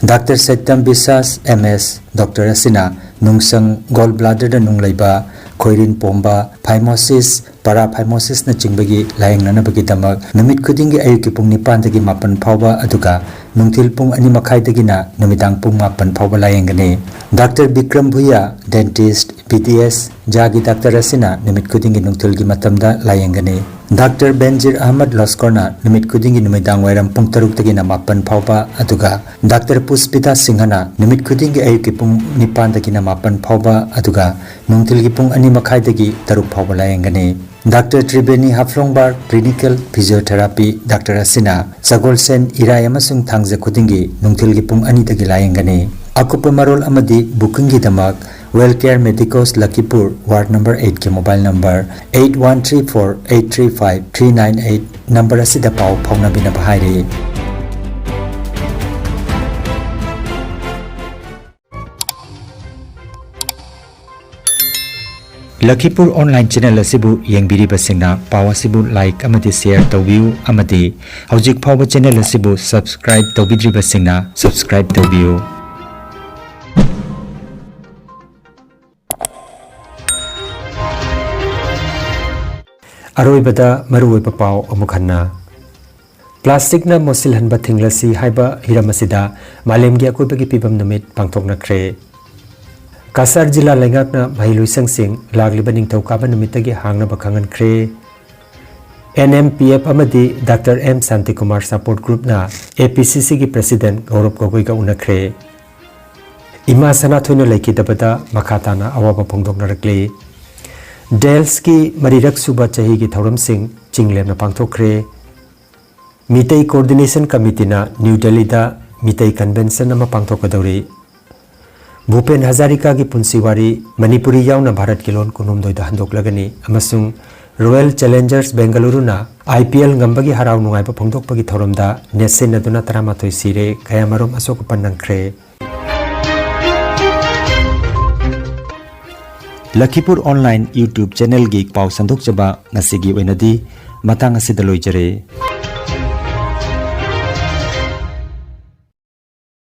Doctor Seitam Biswas, M S, doctor ꯑꯁꯤꯅ ꯅꯨꯡꯁꯪ, gall bladderꯗ ꯅꯨꯡ ꯂꯩꯕ, ꯈꯣꯏꯔꯤꯟ ꯄꯣꯝꯕ, phimosis, paraphimosisꯅꯆꯤꯡꯕꯒꯤ ꯂꯥꯌꯦꯡꯅꯅꯕꯒꯤꯗꯃꯛ ꯅꯨꯃꯤꯠ ꯈꯨꯗꯤꯡꯒꯤ ꯑꯌꯨꯛꯀꯤ ꯄꯨꯡ ꯅꯤꯄꯥꯟꯗꯒꯤ ꯃꯥꯄꯟ ꯐꯥꯎꯕ, ꯑꯗꯨꯒ ꯅꯨꯡꯊꯤꯜ ꯄꯨꯡ ꯑꯅꯤ ꯃꯈꯥꯏꯗꯒꯤꯅ ꯅꯨꯃꯤꯗꯥꯡ ꯄꯨꯡ ꯃꯥꯄꯟ ꯐꯥꯎꯕ ꯂꯥꯌꯦꯡꯒꯅꯤ꯫ Doctor Bikram Bhuyan, dentist, P T S, ꯖꯥꯒꯤ ꯗꯥꯛꯇꯔ ꯑꯁꯤꯅ ꯅꯨꯃꯤꯠ ꯈꯨꯗꯤꯡꯒꯤ ꯅꯨꯡꯊꯤꯜꯒꯤ ꯃꯇꯝꯗ ꯂꯥꯌꯦꯡꯒꯅꯤ꯫ ꯗꯥꯛꯇꯔ ꯕꯦꯟꯖꯤꯔ ꯑꯍꯃꯗ ꯂꯣꯁꯀꯣꯔꯅ ꯅꯨꯃꯤꯠ ꯈꯨꯗꯤꯡꯒꯤ ꯅꯨꯃꯤꯗꯥꯡ ꯋꯥꯏꯔꯝ ꯄꯨꯡ ꯇꯔꯨꯛꯇꯒꯤꯅ ꯃꯥꯄꯟ ꯐꯥꯎꯕ, ꯑꯗꯨꯒ ꯗꯥꯛꯇꯔ ꯄꯨꯁꯄꯤꯇꯥ ꯁꯤꯡꯍꯅ ꯅꯨꯃꯤꯠ ꯈꯨꯗꯤꯡꯒꯤ ꯑꯌꯨꯛꯀꯤ ꯄꯨꯡ ꯅꯤꯄꯥꯟꯗꯒꯤꯅ ꯃꯥꯄꯟ ꯐꯥꯎꯕ, ꯑꯗꯨꯒ ꯅꯨꯡꯊꯤꯜꯒꯤ ꯄꯨꯡ ꯑꯅꯤ ꯃꯈꯥꯏꯗꯒꯤ ꯇꯔꯨꯛ ꯐꯥꯎꯕ ꯂꯥꯌꯦꯡꯒꯅꯤ꯫ Doctor Triveni ꯍꯥꯐꯂꯣꯡꯕꯥꯔ, clinical physiotherapy doctor ꯑꯁꯤꯅ ꯁꯒꯣꯜꯁꯦꯟ, ꯏꯔꯥꯏ ꯑꯃꯁꯨꯡ ꯊꯥꯡꯖ ꯈꯨꯗꯤꯡꯒꯤ ꯅꯨꯡꯊꯤꯜꯒꯤ ꯄꯨꯡ ꯑꯅꯤꯗꯒꯤ ꯂꯥꯌꯦꯡꯒꯅꯤ꯫ ꯑꯀꯨꯞꯄ ꯃꯔꯣꯜ ꯑꯃꯗꯤ bookingꯒꯤꯗꯃꯛ Well Care Medicos Lakhipur, ward number eightꯀꯤ mobile number eight one three four eight three five three nine eight number ꯑꯁꯤꯗ ꯄꯥꯎ ꯐꯥꯎꯅꯕꯤꯅꯕ ꯍꯥꯏꯔꯤ꯫ ꯂꯈꯤꯄꯨꯔ online channel ꯑꯁꯤꯕꯨ ꯌꯦꯡꯕꯤꯔꯤꯕꯁꯤꯡꯅ ꯄꯥꯎ ꯑꯁꯤꯕꯨ like ꯑꯃꯗꯤ share ꯇꯧꯕꯤꯌꯨ, ꯑꯃꯗꯤ ꯍꯧꯖꯤꯛ ꯐꯥꯎꯕ channel ꯑꯁꯤꯕꯨ subscribe ꯇꯧꯕꯤꯗ꯭ꯔꯤꯕꯁꯤꯡꯅ subscribe ꯇꯧꯕꯤꯌꯨ꯫ ꯑꯔꯣꯏꯕꯗ ꯃꯔꯨꯑꯣꯏꯕ ꯄꯥꯎ ꯑꯃꯨꯛ ꯍꯟꯅ꯫ ꯄ꯭ꯂꯥꯁꯇꯤꯛꯅ ꯃꯣꯠꯁꯤꯜꯍꯟꯕ ꯊꯤꯡꯂꯁꯤ ꯍꯥꯏꯕ ꯍꯤꯔꯝ ꯑꯁꯤꯗ ꯃꯥꯂꯦꯝꯒꯤ ꯑꯀꯣꯏꯕꯒꯤ ꯐꯤꯕꯝ ꯅꯨꯃꯤꯠ ꯄꯥꯡꯊꯣꯛꯅꯈ꯭ꯔꯦ꯫ ꯀꯁꯥꯔ ꯖꯤꯂꯥ ꯂꯩꯉꯥꯛꯅ ꯃꯍꯩꯂꯣꯏꯁꯪꯁꯤꯡ ꯂꯥꯛꯂꯤꯕ ꯅꯤꯡꯊꯧꯀꯥꯕ ꯅꯨꯃꯤꯠꯇꯒꯤ ꯍꯥꯡꯅꯕ ꯈꯪꯍꯟꯈ꯭ꯔꯦ꯫ N M P F ꯑꯃꯗꯤ ꯗꯥꯛꯇꯔ ꯑꯦꯝ ꯁꯥꯟꯇꯤꯀꯨꯃꯥꯔ support groupꯅ A P C Cꯒꯤ president ꯒꯧꯔꯕ ꯒꯣꯒꯣꯏꯒ ꯎꯅꯈ꯭ꯔꯦ꯫ ꯏꯃꯥ ꯁꯅꯥꯊꯣꯏꯅ ꯂꯩꯈꯤꯗꯕꯗ ꯃꯈꯥ ꯇꯥꯅ ꯑꯋꯥꯕ ꯐꯣꯡꯗꯣꯛꯅꯔꯛꯂꯤ꯫ ꯗꯦꯜꯁꯀꯤ ꯃꯔꯤꯔꯛ ꯁꯨꯕ ꯆꯍꯤꯒꯤ ꯊꯧꯔꯝꯁꯤꯡ ꯆꯤꯡ ꯂꯦꯝꯅ ꯄꯥꯡꯊꯣꯛꯈ꯭ꯔꯦ꯫ ꯃꯤꯇꯩ Coordination Committeeꯅ ꯅ꯭ꯌꯨ ꯗꯦꯜꯂꯤꯗ ꯃꯤꯇꯩ convention ꯑꯃ ꯄꯥꯡꯊꯣꯛꯀꯗꯧꯔꯤ꯫ ꯚꯨꯄꯦꯟ ꯍꯖꯥꯔꯤꯀꯥꯒꯤ ꯄꯨꯟꯁꯤ ꯋꯥꯔꯤ ꯃꯅꯤꯄꯨꯔꯤ ꯌꯥꯎꯅ ꯚꯥꯔꯠꯀꯤ ꯂꯣꯟ ꯀꯨꯟꯍꯨꯝꯗꯣꯏꯗ ꯍꯟꯗꯣꯛꯂꯒꯅꯤ ꯑꯃꯁꯨꯡ Royal Challengers Bengaluruꯅ I P L ꯉꯝꯕꯒꯤ ꯍꯔꯥꯎ ꯅꯨꯡꯉꯥꯏꯕ ꯐꯣꯡꯗꯣꯛꯄꯒꯤ ꯊꯧꯔꯝꯗ ꯅꯦꯠꯁꯤꯟꯅꯗꯨꯅ ꯇꯔꯥꯃꯥꯊꯣꯏ ꯁꯤꯔꯦ, ꯀꯌꯥꯃꯔꯨꯝ ꯑꯁꯣꯛ ꯑꯄꯟ ꯅꯪꯈ꯭ꯔꯦ꯫ ꯂꯈꯤꯄꯨꯔ online YouTube channelꯒꯤ ꯄꯥꯎ ꯁꯟꯗꯣꯛꯆꯕ ꯉꯁꯤꯒꯤ ꯑꯣꯏꯅꯗꯤ ꯃꯇꯥꯡ ꯑꯁꯤꯗ ꯂꯣꯏꯖꯔꯦ꯫